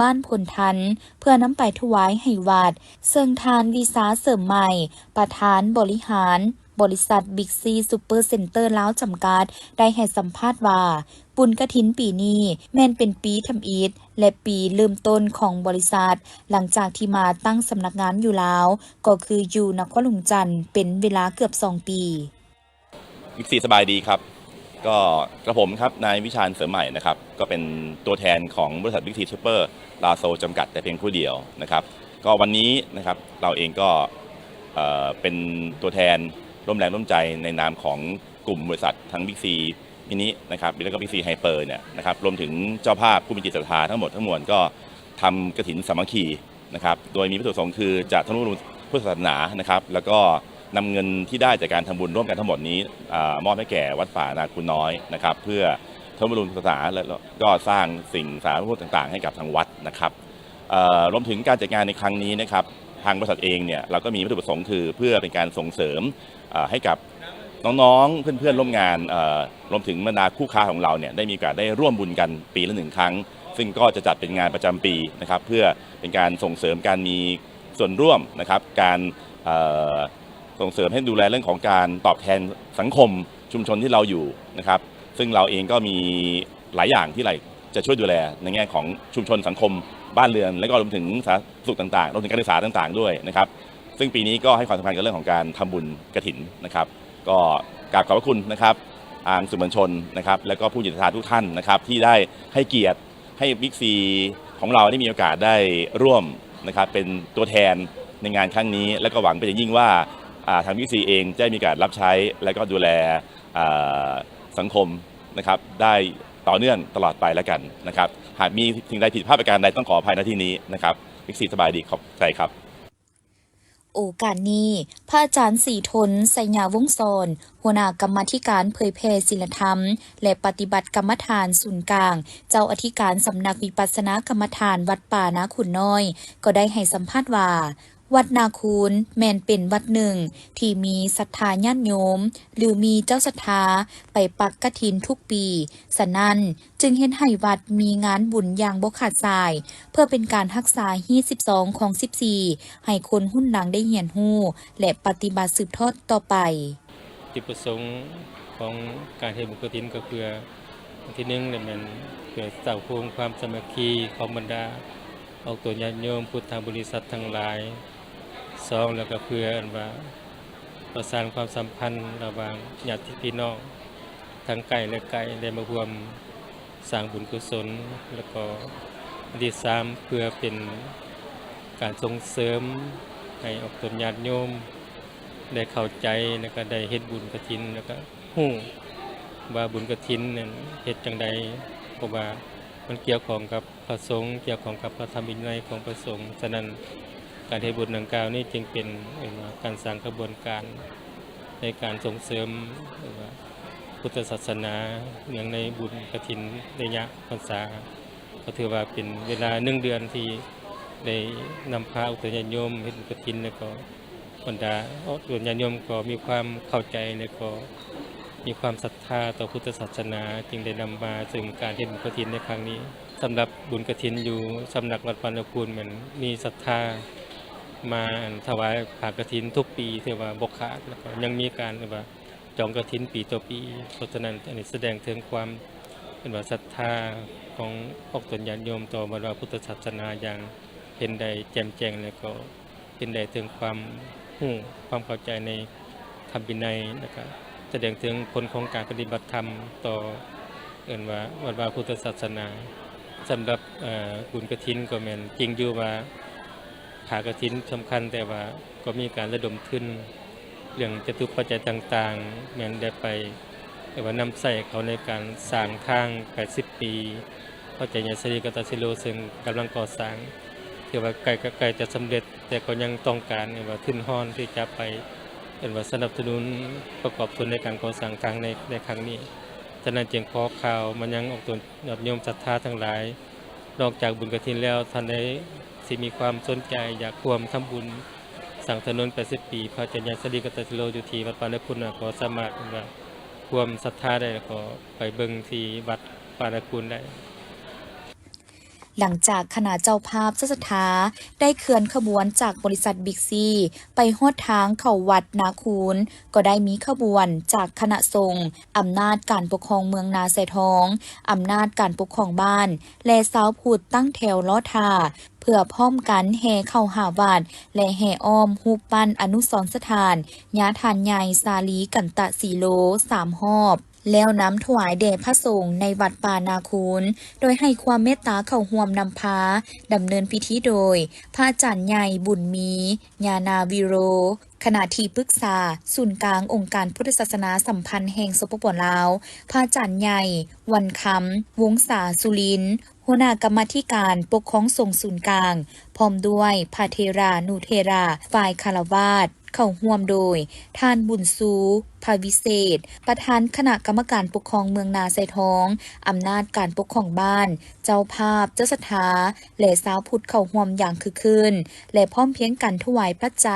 ບ້ານພົນທັນ ເພື່ອນຳໄປຖວາຍໃຫ້ວັດ, ເຊິ່ງທ່ານ ວິຊາ ເສີມໃໝ່ ປະທານບໍລິຫານ ບໍລິສັດ Big C Super Center ລາວ ຈຳກັດ ໄດ້ໃຫ້ສຳພາດວ່າ ບຸນກະຖິນປີນີ້ແມ່ນເປັນປີທຳອິດ ແລະ ປີເລີ່ມຕົ້ນຂອງບໍລິສັດ ຫຼັງຈາກທີ່ມາຕັ້ງສຳນັກງານຢູ່ລາວ ກໍຄືຢູ່ນະຄອນຫຼວງຈັນ ເປັນເວລາເກືອບສອງປີ. บิ๊กซี ສະບາຍດີຄັບ ກໍກະຜົມຄັບ ນາຍ ວິຊານ ເສີມໃໝ່ ນະຄັບ ກໍເປັນຕົວແທນຂອງບໍລິສັດ Big C Super ລາວ ໂຊ ຈຳກັດ ແຕ່ພຽງຜູ້ດຽວນະຄັບ. ກໍວັນນີ້ນະຄັບ ເຮົາເອງກໍເປັນຕົວແທນຮ່ວມແຮງຮ່ວມໃຈໃນນາມຂອງກຸ່ມບໍລິສັດທັງ Big C Mini ນະຄັບ ແລ້ວກໍ Big C Hyper ເນຍນະຄັບ ລວມເຖິງເຈົ້າພາບຜູ້ມີຈິດສັດທາທັງໝົດທັງມວນ ກໍທຳກະຖິນສາມັກຄີ ນະຄັບ ໂດຍມີວັດຖຸປະສົງຄືຈະທຳນຸບຳລຸງພຸດທະສາສະໜານະຄັບ ແລ້ວກໍນຳເງິນທີ່ໄດ້ຈາກການທຳບຸນຮ່ວມກັນທັງໝົດນີ້ ອາ ມອບໃຫ້ແກ່ວັດປ່ານາຄູນນ້ອຍນະຄັບ ເພື່ອທຳນຸບຳລຸງສາສະໜາ ແລ້ວກໍສ້າງສິ່ງສາທາລະນະປະໂຫຍດຕ່າງໆໃຫ້ກັບທາງວັດນະຄັບ. ເອີ ລວມເຖິງການຈັດງານໃນຄັ້ງນີ້ນະຄັບ ທາງບໍລິສັດເອງເນຍ ເຮົາກໍມີວັດຖຸປະສົງຄືເພື່ອເປັນການສົ່ງເສີມ ເອີ ໃຫ້ກັບ ນ້ອງໆ ເພື່ອນໆ ຮ່ວມງານ ເອີ ລວມເຖິງບັນດາຄູ່ຄ້າຂອງເຮົາເນຍ ໄດ້ມີໂອກາດໄດ້ຮ່ວມບຸນກັນປີລະໜຶ່ງຄັ້ງ ຊຶ່ງກໍຈະຈັດເປັນງານປະຈຳປີນະຄັບ ເພື່ອເປັນການສົ່ງເສີມການມີສ່ວນຮ່ວມນະຄັບ ການ ເອີ ສົ່ງເສີມໃຫ້ດູແລເລື່ອງຂອງການຕອບແທນສັງຄົມຊຸມຊົນທີ່ເຮົາຢູ່ນະຄັບ ຊຶ່ງເຮົາເອງກໍມີຫຼາຍຢ່າງທີ່ ຈະຊ່ວຍດູແລໃນແງ່ຂອງຊຸມຊົນສັງຄົມບ້ານເຮືອນ ແລ້ວກໍລວມເຖິງສາທາລະນະສຸກຕ່າງໆ ລວມເຖິງການສຶກສາຕ່າງໆດ້ວຍນະຄັບ ຊຶ່ງປີນີ້ກໍໃຫ້ຄວາມສຳຄັນກັບເລື່ອງຂອງການທຳບຸນກະຖິນນະຄັບ ກໍກາບຂອບພະຄຸນນະຄັບ ທາງສື່ມວນຊົນນະຄັບ ແລ້ວກໍຜູ້ມີຈິດສັດທາທຸກທ່ານນະຄັບ ທີ່ໄດ້ໃຫ້ກຽດໃຫ້ Big C ຂອງເຮົາໄດ້ມີໂອກາດໄດ້ຮ່ວມນະຄັບ ເປັນຕົວແທນໃນງານຄັ້ງນີ້ ແລ້ວກໍຫວັງເປັນຢ່າງຍິ່ງວ່າ ອາ ທາງ Big C ເອງຈະໄດ້ມີການຮັບໃຊ້ ແລ້ວກໍດູແລ ອາ ສັງຄົມ ນະຄັບ ໄດ້ຕໍ່ເນື່ອງຕະຫຼອດໄປແລ້ວກັນນະຄັບ ຫາກມີສິ່ງໃດຜິດພາດປະການໃດ ຕ້ອງຂໍອະໄພ ນະທີ່ນີ້ນະຄັບ. ເອັຟຊີ ສະບາຍດີ ຂອບໃຈຄັບ. ໂອກາດນີ້ ພະອາຈານ ສີທົນ ໄຊຍະວົງສອນ ຫົວໜ້າກຳມາທິການເຜີຍແຜ່ສິນລະທຳ ແລະ ປະຕິບັດກຳມະຖານສູນກາງ ເຈົ້າອະທິການສຳນັກວິປັດສະນາກຳມະຖານວັດປ່ານາຄູນນ້ອຍ ກໍໄດ້ໃຫ້ສຳພາດວ່າ ວັດນາຄູນແມ່ນເປັນວັດໜຶ່ງທີ່ມີສັດທາຍາດໂຍມ ຫຼື ມີເຈົ້າສັດທາໄປປັກກະຖິນທຸກປີ, ສະນັ້ນຈຶ່ງເຮັດໃຫ້ວັດມີງານບຸນຢ່າງບໍ່ຂາດສາຍ ເພື່ອເປັນການຮັກສາຮີດສິບສອງຄອງສິບສີ່ ໃຫ້ຄົນຮຸ່ນຫຼັງໄດ້ຮຽນຮູ້ ແລະ ປະຕິບັດສືບທອດຕໍ່ໄປ. ຈຸດປະສົງຂອງການເຮັດບຸນກະຖິນກໍເພື່ອ ອັນທີໜຶ່ງແມ່ນເພື່ອສ້າງພູມຄວາມສາມັກຄີຂອງບັນດາອອກຕົນຍາດໂຍມພຸດທະບໍລິສັດທັງຫຼາຍ, ສອງແລ້ວກໍເພື່ອອັນວ່າປະສານຄວາມສຳພັນລະຫວ່າງຍາດຕິພີ່ນ້ອງທັງໃກ້ ແລະ ໄກໄດ້ມາຮ່ວມ ສ້າງບຸນກຸສົນ ແລ້ວກໍອັນທີສາມເພື່ອເປັນການສົ່ງເສີມໃຫ້ອອກຕົນຍາດໂຍມໄດ້ເຂົ້າໃຈ ແລ້ວກໍໄດ້ເຮັດບຸນກະຖິນ ແລ້ວກໍຮູ້ວ່າບຸນກະຖິນນັ້ນເຮັດຈັ່ງໃດ ເພາະວ່າມັນກ່ຽວຂ້ອງກັບພະສົງ ກ່ຽວຂ້ອງກັບພະທຳວິໄນຂອງພະສົງ. ສະນັ້ນ ການເຮັດບຸນດັ່ງກ່າວນີ້ຈຶ່ງເປັນ ເອີ້ນວ່າ ການສ້າງຂະບວນການໃນການສົ່ງເສີມ ຫຼືວ່າ ພຸດທະສາສະໜາ ເນື່ອງໃນບຸນກະຖິນໄລຍະພັນສາ ກໍຖືວ່າເປັນເວລາໜຶ່ງເດືອນທີ່ໄດ້ນຳພາອອກຕົນຍາດໂຍມເຮັດບຸນກະຖິນ ແລ້ວກໍບັນດາອອກຕົນຍາດໂຍມກໍມີຄວາມເຂົ້າໃຈ ແລ້ວກໍມີຄວາມສັດທາຕໍ່ພຸດທະສາສະໜາ ຈຶ່ງໄດ້ນຳມາເຊິ່ງການເຮັດບຸນກະຖິນໃນຄັ້ງນີ້. ສຳລັບບຸນກະຖິນຢູ່ສຳນັກວັດປານາຄູນ ແມ່ນມີສັດທາມາ ອັນ ຖວາຍຜ້າກະຖິນທຸກປີ ຖືວ່າບໍ່ຂາດ ແລ້ວກໍຍັງມີການ ແບບວ່າ ຈອງກະຖິນປີຕໍ່ປີ. ເພາະສະນັ້ນ ອັນນີ້ສະແດງເຖິງຄວາມ ເອີ້ນວ່າ ສັດທາຂອງອອກຕົນຍາດໂຍມຕໍ່ວັດວາພຸດທະສາສະໜາຢ່າງເຫັນໄດ້ແຈ່ມແຈ້ງ ແລະ ກໍເຫັນໄດ້ເຖິງຄວາມຮູ້ ຄວາມເຂົ້າໃຈໃນທຳວິໄນ ແລ້ວກະສະແດງເຖິງຜົນຂອງການປະຕິບັດທຳຕໍ່ ເອີ້ນວ່າ ວັດວາພຸດທະສາສະໜາ. ສຳລັບ ເອີ ບຸນກະຖິນກໍແມ່ນຈິງຢູ່ວ່າ ຜ້າກະຖິນສຳຄັນ ແຕ່ວ່າກໍມີການລະດົມທຶນເລື່ອງຈະຕຸປັດໄຈຕ່າງໆ ແມ່ນໄດ້ໄປ ເອີ້ນວ່າ ນຳໃຊ້ເຂົ້າໃນການສ້າງທາງແປດສິບປີ ພະອາຈານໃຫຍ່ສາລີ ກັນຕະສິໂລ ເຊິ່ງກຳລັງກໍ່ສ້າງ ຖືວ່າໃກ້ ໃກ້ຈະສຳເລັດ ແຕ່ກໍຍັງຕ້ອງການ ເອີ້ນວ່າ ທຶນຮອນທີ່ຈະໄປ ເອີ້ນວ່າ ສະໜັບສະໜູນປະກອບສ່ວນໃນການກໍ່ສ້າງທາງໃນ ໃນຄັ້ງນີ້. ສະນັ້ນຈຶ່ງຂໍຂ່າວມາຍັງອອກຕົນຍາດໂຍມສັດທາທັງຫຼາຍ ນອກຈາກບຸນກະຖິນແລ້ວ ທ່ານໃດທີ່ມີຄວາມສົນໃຈຢາກຮ່ວມທຳບຸນສ້າງຖະໜົນແປດສິບປີ ພະອາຈານໃຫຍ່ສາລີ ກັນຕະສິໂລ ຢູ່ທີ່ວັດປ່ານາຄູນ ກໍສາມາດ ເອີ້ນວ່າ ຮ່ວມສັດທາໄດ້ ແລ້ວກໍໄປເບິ່ງທີ່ວັດປ່ານາຄູນໄດ້. ຫຼັງຈາກຄະນະເຈົ້າພາບເຈົ້າສັດທາໄດ້ເຄື່ອນຂະບວນຈາກບໍລິສັດບິກຊີໄປຮອດທາງເຂົ້າວັດນາຄູນ, ກໍໄດ້ມີຂະບວນຈາກຄະນະສົງ, ອຳນາດການປົກຄອງເມືອງນາຊາຍທອງ, ອຳນາດການປົກຄອງບ້ານ ແລະ ຊາວພຸດຕັ້ງແຖວລໍຖ້າ ເພື່ອພ້ອມກັນແຫ່ເຂົ້າຫາວັດ ແລະ ແຫ່ອ້ອມຮູບປັ້ນອະນຸສອນສະຖານຍາທ່ານໃຫຍ່ສາລີ ກັນຕະສີໂລ ສາມຮອບ. ແລ້ວນຳຖວາຍແດ່ພະສົງໃນວັດປ່ານາຄູນ, ໂດຍໃຫ້ຄວາມເມດຕາເຂົ້າຮ່ວມນຳພາດຳເນີນພິທີໂດຍ ພະອາຈານໃຫຍ່ ບຸນມີ ຍານາວິໂລ, ຄະນະທີ່ປຶກສາສູນກາງອົງການພຸດທະສາສະໜາສຳພັນແຫ່ງ ສປປ ລາວ, ພະອາຈານໃຫຍ່ ວັນຄຳ ວົງສາສຸລິນ, ຫົວໜ້າກຳມາທິການປົກຄອງສົງສູນກາງ, ພ້ອມດ້ວຍພະເຖລານຸເຖລາຝ່າຍຄາລະວາດ, ເຂົ້າຮ່ວມໂດຍ ທ່ານ ບຸນຊູ ພະວິເສດ ປະທານຄະນະກຳມະການປົກຄອງເມືອງນາຊາຍທອງ, ອຳນາດການປົກຄອງບ້ານ, ເຈົ້າພາບ, ເຈົ້າສັດທາ ແລະ ຊາວພຸດເຂົ້າຮ່ວມຢ່າງຄຶກຄື້ນ ແລະ ພ້ອມພຽງກັນຖວາຍປັດໄຈ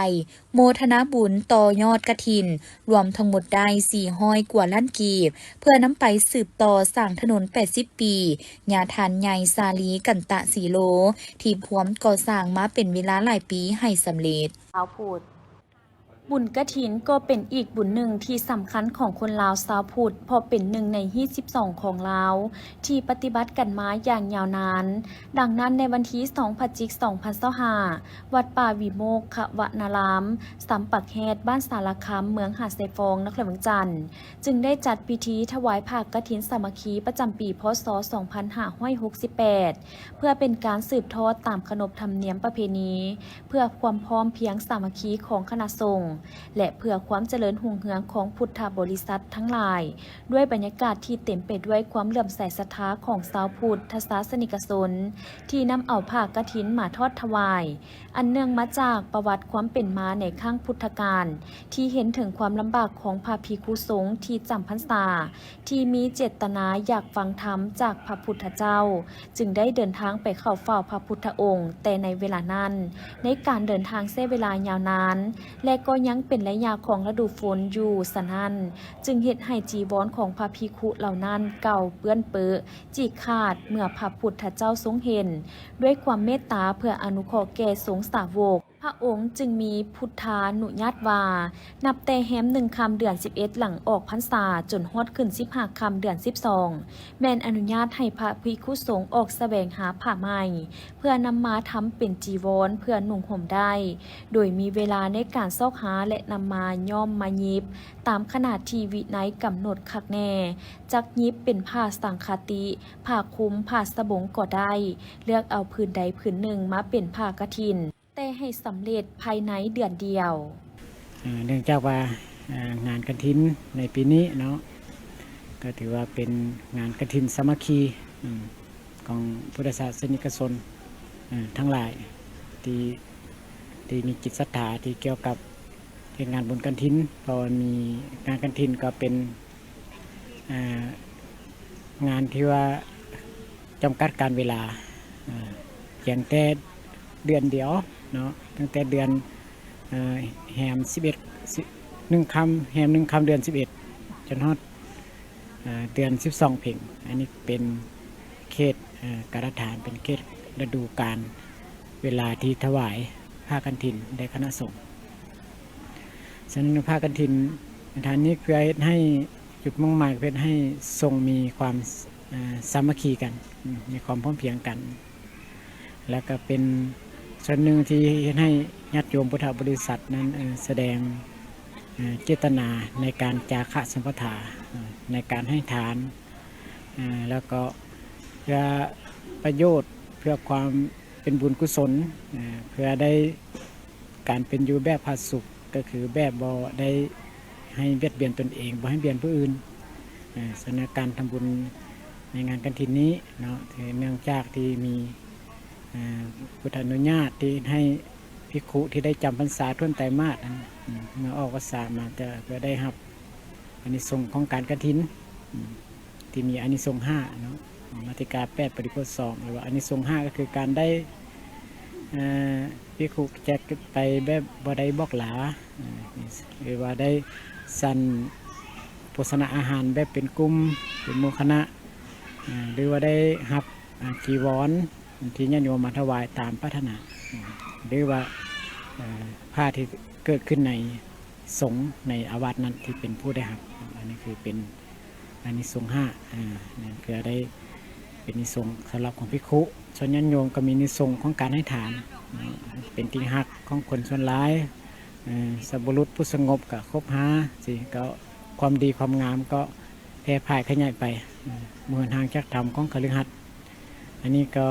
ໂມທະນາບຸນຕໍ່ຍອດກະຖິນ ລວມທັງໝົດໄດ້ສີ່ຮ້ອຍກວ່າລ້ານກີບ ເພື່ອນຳໄປສືບຕໍ່ສ້າງຖະໜົນແປດສິບປີ ຍາທ່ານໃຫຍ່ສາລີ ກັນຕະສີໂລ ທີ່ພວມກໍ່ສ້າງມາເປັນເວລາຫຼາຍປີໃຫ້ສຳເລັດ. ຊາວພຸດ ບຸນກະຖິນກໍເປັນອີກບຸນໜຶ່ງທີ່ສຳຄັນຂອງຄົນລາວຊາວພຸດ ເພາະເປັນໜຶ່ງໃນຮີດສິບສອງຂອງລາວ ທີ່ປະຕິບັດກັນມາຢ່າງຍາວນານ. ດັ່ງນັ້ນ ໃນວັນທີສອງ ພະຈິກ ສອງພັນຊາວຫ້າ ວັດປ່າວິໂມກຂະວະນາລາມ ຊຳປາກແຮດ ບ້ານສາລະຄຳ ເມືອງຫາດຊາຍຟອງ ນະຄອນຫຼວງວຽງຈັນ ຈຶ່ງໄດ້ຈັດພິທີຖວາຍຜ້າກະຖິນສາມັກຄີປະຈຳປີ ພ.ສ. ສອງພັນຫ້າຮ້ອຍຫົກສິບແປດ ເພື່ອເປັນການສືບທອດຕາມຂະໜົບທຳນຽມປະເພນີ ເພື່ອຄວາມພ້ອມພຽງສາມັກຄີຂອງຄະນະສົງ ແລະ ເພື່ອຄວາມຈະເລີນຮຸ່ງເຮືອງຂອງພຸດທະບໍລິສັດທັງຫຼາຍ ດ້ວຍບັນຍາກາດທີ່ເຕັມໄປດ້ວຍຄວາມເຫຼື້ອມໃສສັດທາຂອງຊາວພຸດທະສາສະນິກະຊົນ ທີ່ນຳເອົາຜ້າກະຖິນມາທອດຖວາຍ. ອັນເນື່ອງມາຈາກປະຫວັດຄວາມເປັນມາໃນຄັ້ງພຸດທະການ ທີ່ເຫັນເຖິງຄວາມລຳບາກຂອງພະພິກຂຸສົງທີ່ຈຳພັນສາ ທີ່ມີເຈດຕະນາຢາກຟັງທຳຈາກພະພຸດທະເຈົ້າ ຈຶ່ງໄດ້ເດີນທາງໄປເຂົ້າເຝົ້າພະພຸດທະອົງແຕ່ໃນເວລານັ້ນ. ໃນການເດີນທາງໃຊ້ເວລາຍາວນານ ແລະ ກໍຍັງເປັນໄລຍະຂອງລະດູຝົນຢູ່, ສະນັ້ນ ຈຶ່ງເຮັດໃຫ້ຈີວອນຂອງພະພິກຂຸເຫຼົ່ານັ້ນເກົ່າເປື້ອນເປິ ຈີກຂາດ ເມື່ອພະພຸດທະເຈົ້າຊົງເຫັນ ດ້ວຍຄວາມເມດຕາເພື່ອອະນຸເຄາະແກ່ສົງສາວົກ ພະອົງຈຶ່ງມີພຸດທານຸຍາດວ່າ ນັບແຕ່ແຮມໜຶ່ງຄ່ຳເດືອນສິບເອັດ ຫຼັງອອກພັນສາ ຈົນຮອດຂຶ້ນສິບຫ້າຄ່ຳເດືອນສິບສອງ ແມ່ນອະນຸຍາດໃຫ້ພະພິກຂຸສົງອອກສະແຫວງຫາຜ້າໃໝ່ ເພື່ອນຳມາທຳເປັນຈີວອນເພື່ອນຸ່ງຫົ່ມໄດ້ ໂດຍມີເວລາໃນການຊອກຫາ ແລະ ນຳມາຍ້ອມມາຫຍິບ ຕາມຂະໜາດທີ່ວິໄນກຳນົດຄັກແນ່, ຈັກຫຍິບເປັນຜ້າສັງຄະຕິ, ຜ້າຄຸມ, ຜ້າສະບົງກໍໄດ້, ເລືອກເອົາຜືນໃດຜືນໜຶ່ງມາເປັນຜ້າກະຖິນ ແຕ່ໃຫ້ສຳເລັດພາຍໃນເດືອນດຽວ. ເອີ່ ເນື່ອງຈາກວ່າ ເອີ່ ງານກະຖິນໃນປີນີ້ເນາະ ກໍຖືວ່າເປັນງານກະຖິນສາມັກຄີ ອືມ ຂອງພຸດທະສາສະນິກະຊົນ ເອີ່ ທັງຫຼາຍ ທີ່ ທີ່ມີຈິດສັດທາທີ່ກ່ຽວກັບເຮັດງານບຸນກະຖິນ, ເພາະວ່າມີງານກະຖິນກໍເປັນ ອ່າ ງານທີ່ວ່າຈຳກັດການເວລາ ອ່າ ພຽງແຕ່ເດືອນດຽວເນາະ ຕັ້ງແຕ່ເດືອນ ອ່າ ແຮມສິບເອັດ ໜຶ່ງຄ່ຳ ແຮມໜຶ່ງຄ່ຳເດືອນສິບເອັດ ຈົນຮອດ ອ່າ ເດືອນສິບສອງເພັງ. ອັນນີ້ເປັນເຂດ ອ່າ ກາລະຖານ ເປັນເຂດລະດູການ ເວລາທີ່ຖວາຍຜ້າກັນຖິນແດ່ຄະນະສົງ. ສະນັ້ນ ຜ້າກັນຖິນຖານນີ້ເພື່ອເຮັດໃຫ້ ຈຸດມຸ່ງໝາຍເພື່ອເຮັດໃຫ້ສົງມີຄວາມ ເອີ ສາມັກຄີກັນ ມີຄວາມພ້ອມພຽງກັນ ແລ້ວກໍເປັນສ່ວນໜຶ່ງທີ່ເຮັດໃຫ້ຍາດໂຍມພຸດທະບໍລິສັດນັ້ນ ເອີ ສະແດງ ເອີ ເຈດຕະນາໃນການຈາຄະສຳປະທາ ເອີ ໃນການໃຫ້ທານ ເອີ ແລ້ວກໍເພື່ອປະໂຫຍດ ເພື່ອຄວາມເປັນບຸນກຸສົນ ເອີ ເພື່ອໄດ້ ການເປັນຢູ່ແບບຜາສຸກ ກໍຄືແບບບໍ່ໄດ້ໃຫ້ບຽດບຽນຕົນເອງ ບໍ່ໃຫ້ບຽດບຽນຜູ້ອື່ນ. ເອີ ສະນັ້ນ ການທຳບຸນໃນງານກະຖິນນີ້ເນາະ ເນື່ອງຈາກທີ່ມີ ເອີ ພຸດທານຸຍາດທີ່ໃຫ້ພິກຂຸທີ່ໄດ້ຈຳພັນສາຖ້ວນໄຕມາດນັ້ນ ເມື່ອອອກພັນສາມາ ຈະ ຈະໄດ້ຮັບອານິສົງຂອງການກະຖິນ ທີ່ມີອານິສົງຫ້າເນາະ ມາຕິກາແປດ ປະລິໂພດສອງ ຫຼືວ່າອານິສົງຫ້າ ກໍຄືການໄດ້ ເອີ ພິກຂຸແຈກໄປແບບບໍ່ໄດ້ບອກລາ ເອີ ຫຼືວ່າໄດ້ສັນໂພຊະນາອາຫານແບບເປັນກຸ່ມ ເປັນໝູ່ຄະນະ ເອີ ຫຼືວ່າໄດ້ຮັບ ອາ ຈີວອນທີ່ຍາດໂຍມມາຖວາຍຕາມປາດຖະໜາ ເອີ ຫຼືວ່າ ເອີ ຜ້າທີ່ເກີດຂຶ້ນໃນສົງໃນອາວາດນັ້ນທີ່ເປັນຜູ້ໄດ້ຮັບ. ອັນນີ້ຄືເປັນ ອານິສົງຫ້າ ອາ ນັ້ນເພື່ອໄດ້ເປັນອານິສົງສຳລັບຂອງພິກຂຸ. ສ່ວນຍາດໂຍມກໍມີອານິສົງຂອງການໃຫ້ທານ ເປັນທີ່ຮັກຂອງຄົນສ່ວນຫຼາຍ ເອີ ສັບບຸລຸດຜູ້ສະຫງົບກໍຄົບຫາ ຊິກໍຄວາມດີຄວາມງາມກໍແຜ່ຜາຍຂະຫຍາຍໄປ ເອີ ບໍ່ເຫີນຫ່າງຈາກທຳຂອງຄະລືຫັດ. ອັນນີ້ກໍ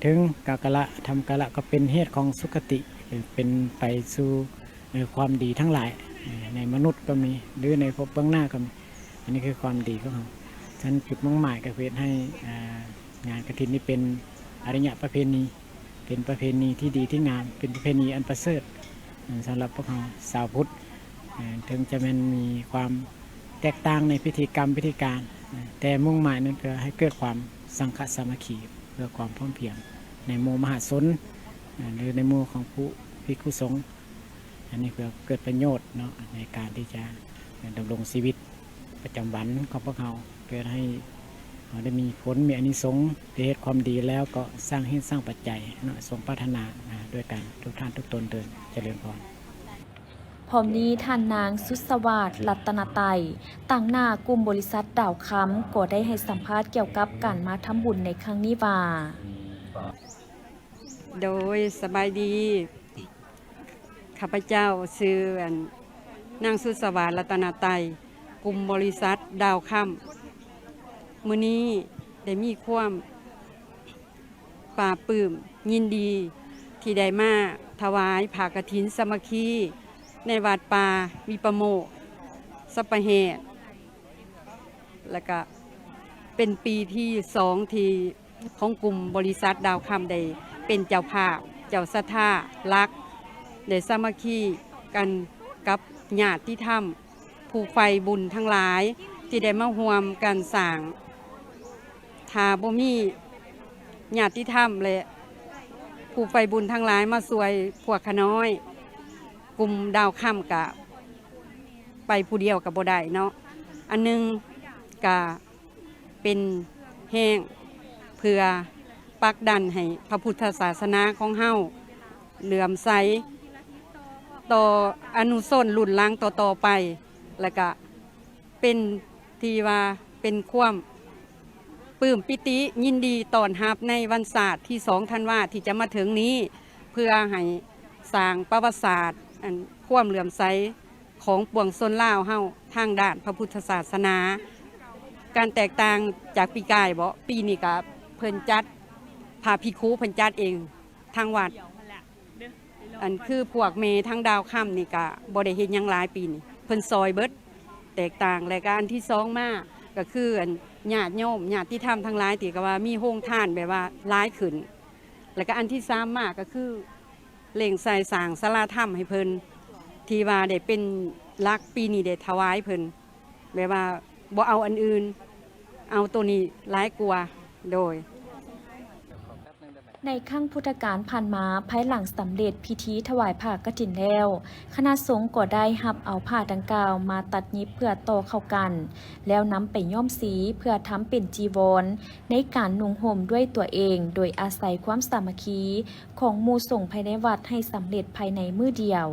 ເຖິງກາກະລະ ທຳກາລະ ກໍເປັນເຫດຂອງສຸຄະຕິ ເປັນໄປສູ່ ເອີ ຄວາມດີທັງຫຼາຍ ເອີ ໃນມະນຸດກໍມີ ຫຼືໃນພົບເບື້ອງໜ້າກໍມີ. ອັນນີ້ຄືຄວາມດີຂອງເຮົາ. ສະນັ້ນ ຈຸດມຸ່ງໝາຍກໍເຮັດໃຫ້ ເອີ ງານກະຖິນນີ້ເປັນອະລິຍະປະເພນີ ເປັນປະເພນີທີ່ດີທີ່ງາມ ເປັນປະເພນີອັນປະເສີດ ເອີ ສຳລັບພວກເຮົາຊາວພຸດ ເອີ ເຖິງຈະແມ່ນມີຄວາມແຕກຕ່າງໃນພິທີກຳພິທີການ ເອີ ແຕ່ມຸ່ງໝາຍນັ້ນເພື່ອໃຫ້ເກີດຄວາມສັງຄະສາມັກຄີ ເພື່ອຄວາມພ້ອມພຽງໃນໝູ່ມະຫາຊົນ ເອີ ຫຼືໃນໝູ່ຂອງຜູ້ພິກຂຸສົງ. ອັນນີ້ເພື່ອເກີດປະໂຫຍດເນາະ ໃນການທີ່ຈະດຳລົງຊີວິດປະຈຳວັນຂອງພວກເຮົາ ເພື່ອໃຫ້ເຮົາໄດ້ມີຜົນ ມີອານິສົງ ໄດ້ເຮັດຄວາມດີແລ້ວກໍສ້າງເຫດສ້າງປັດໄຈເນາະ ສົມປາດຖະໜາ ອາ ດ້ວຍກັນທຸກທ່ານທຸກຕົນເທີ້ນ. ຈະເລີນພອນ. ພ້ອມນີ້ທ່ານນາງ ສຸດສະຫວາດ ລັດຕະນະໄຕ ຕາງໜ້າກຸ່ມບໍລິສັດດາວຄຳ ກໍໄດ້ໃຫ້ສຳພາດກ່ຽວກັບການມາທຳບຸນໃນຄັ້ງນີ້ວ່າ. ໂດຍ ສະບາຍດີ. ຂ້າພະເຈົ້າຊື່ ອັນ ນາງ ສຸດສະຫວາດ ລັດຕະນະໄຕ ກຸ່ມບໍລິສັດດາວຄຳ. ມື້ນີ້ໄດ້ມີຄວາມປາບປຶ້ມຍິນດີ ທີ່ໄດ້ມາຖວາຍຜ້າກະຖິນສາມັກຄີ ໃນວັດປ່າວິປະໂມກ ສັບປະແຫດ. ແລ້ວກະເປັນປີທີສອງທີ່ ຂອງກຸ່ມບໍລິສັດດາວຄຳໄດ້ເປັນເຈົ້າພາບ ເຈົ້າສັດທາຫຼັກ ໄດ້ສາມັກຄີກັນກັບຍາດຕິທຳ ຜູ້ໃຝ່ບຸນທັງຫຼາຍ ທີ່ໄດ້ມາຮ່ວມກັນສ້າງ. ຖ້າບໍ່ມີຍາດຕິທຳ ແລະ ຜູ້ໃຝ່ບຸນທັງຫຼາຍມາຊ່ວຍພວກຂ້ານ້ອຍ ກຸ່ມດາວຄຳກະ ໄປຜູ້ດຽວກໍບໍ່ໄດ້ເນາະ. ອັນໜຶ່ງກະເປັນແຮງເພື່ອປັກດັນໃຫ້ພະພຸດທະສາສະໜາຂອງເຮົາເຫຼື້ອມໃສຕໍ່ອະນຸຊົນລຸ້ນຫຼັງຕໍ່ໆໄປ ແລະກະເປັນທີ່ວ່າເປັນຄວາມ ປຶ້ມປີຕິຍິນດີຕ້ອນຮັບໃນວັນຊາດທີສອງທັນວາທີ່ຈະມາເຖິງນີ້ ເພື່ອໃຫ້ສ້າງປະຫວັດສາດ ອັນ ຄວາມເຫຼື້ອມໃສຂອງປວງຊົນລາວເຮົາທາງດ້ານພະພຸດທະສາສະໜາ. ການແຕກຕ່າງຈາກປີກາຍບໍ? ປີນີ້ກະເພິ່ນຈັດ ພະພິກຂຸເພິ່ນຈັດເອງທາງວັດ. ອັນຄືພວກແມ່ທາງດາວຄຳນີ້ກະບໍ່ໄດ້ເຮັດຫຍັງຫຼາຍປີນີ້ ເພິ່ນຊ່ອຍເບິດ ແຕກຕ່າງ. ແລະກະອັນທີສອງມາກະຄື ອັນ ຍາດໂຍມ ຍາດຕິທຳທັງຫຼາຍທີ່ກະວ່າມີໂຮງທານແບບວ່າຫຼາຍຂຶ້ນ. ແລະກະອັນທີສາມມາກະຄືເລັ່ງໃສ່ສ້າງສາລາທຳໃຫ້ເພິ່ນ ທີ່ວ່າໄດ້ເປັນຫຼັກ ປີນີ້ໄດ້ຖວາຍເພິ່ນ ແບບວ່າ ບໍ່ເອົາອັນອື່ນ ເອົາໂຕນີ້ຫຼາຍກວ່າ. ໂດຍ. ໃນຄັ້ງພຸດທະການຜ່ານມາ, ພາຍຫຼັງສຳເລັດພິທີຖວາຍຜ້າກະຖິນແລ້ວ, ຄະນະສົງກໍໄດ້ຮັບເອົາຜ້າດັ່ງກ່າວມາຕັດຫຍິບເພື່ອຕໍ່ເຂົ້າກັນ, ແລ້ວນຳໄປຍ້ອມສີເພື່ອທຳເປັນຈີວອນ ໃນການນຸ່ງຫົ່ມດ້ວຍຕົວເອງ, ໂດຍອາໄສຄວາມສາມັກຄີຂອງໝູ່ສົງພາຍໃນວັດໃຫ້ສຳເລັດພາຍໃນມື້ດຽວ.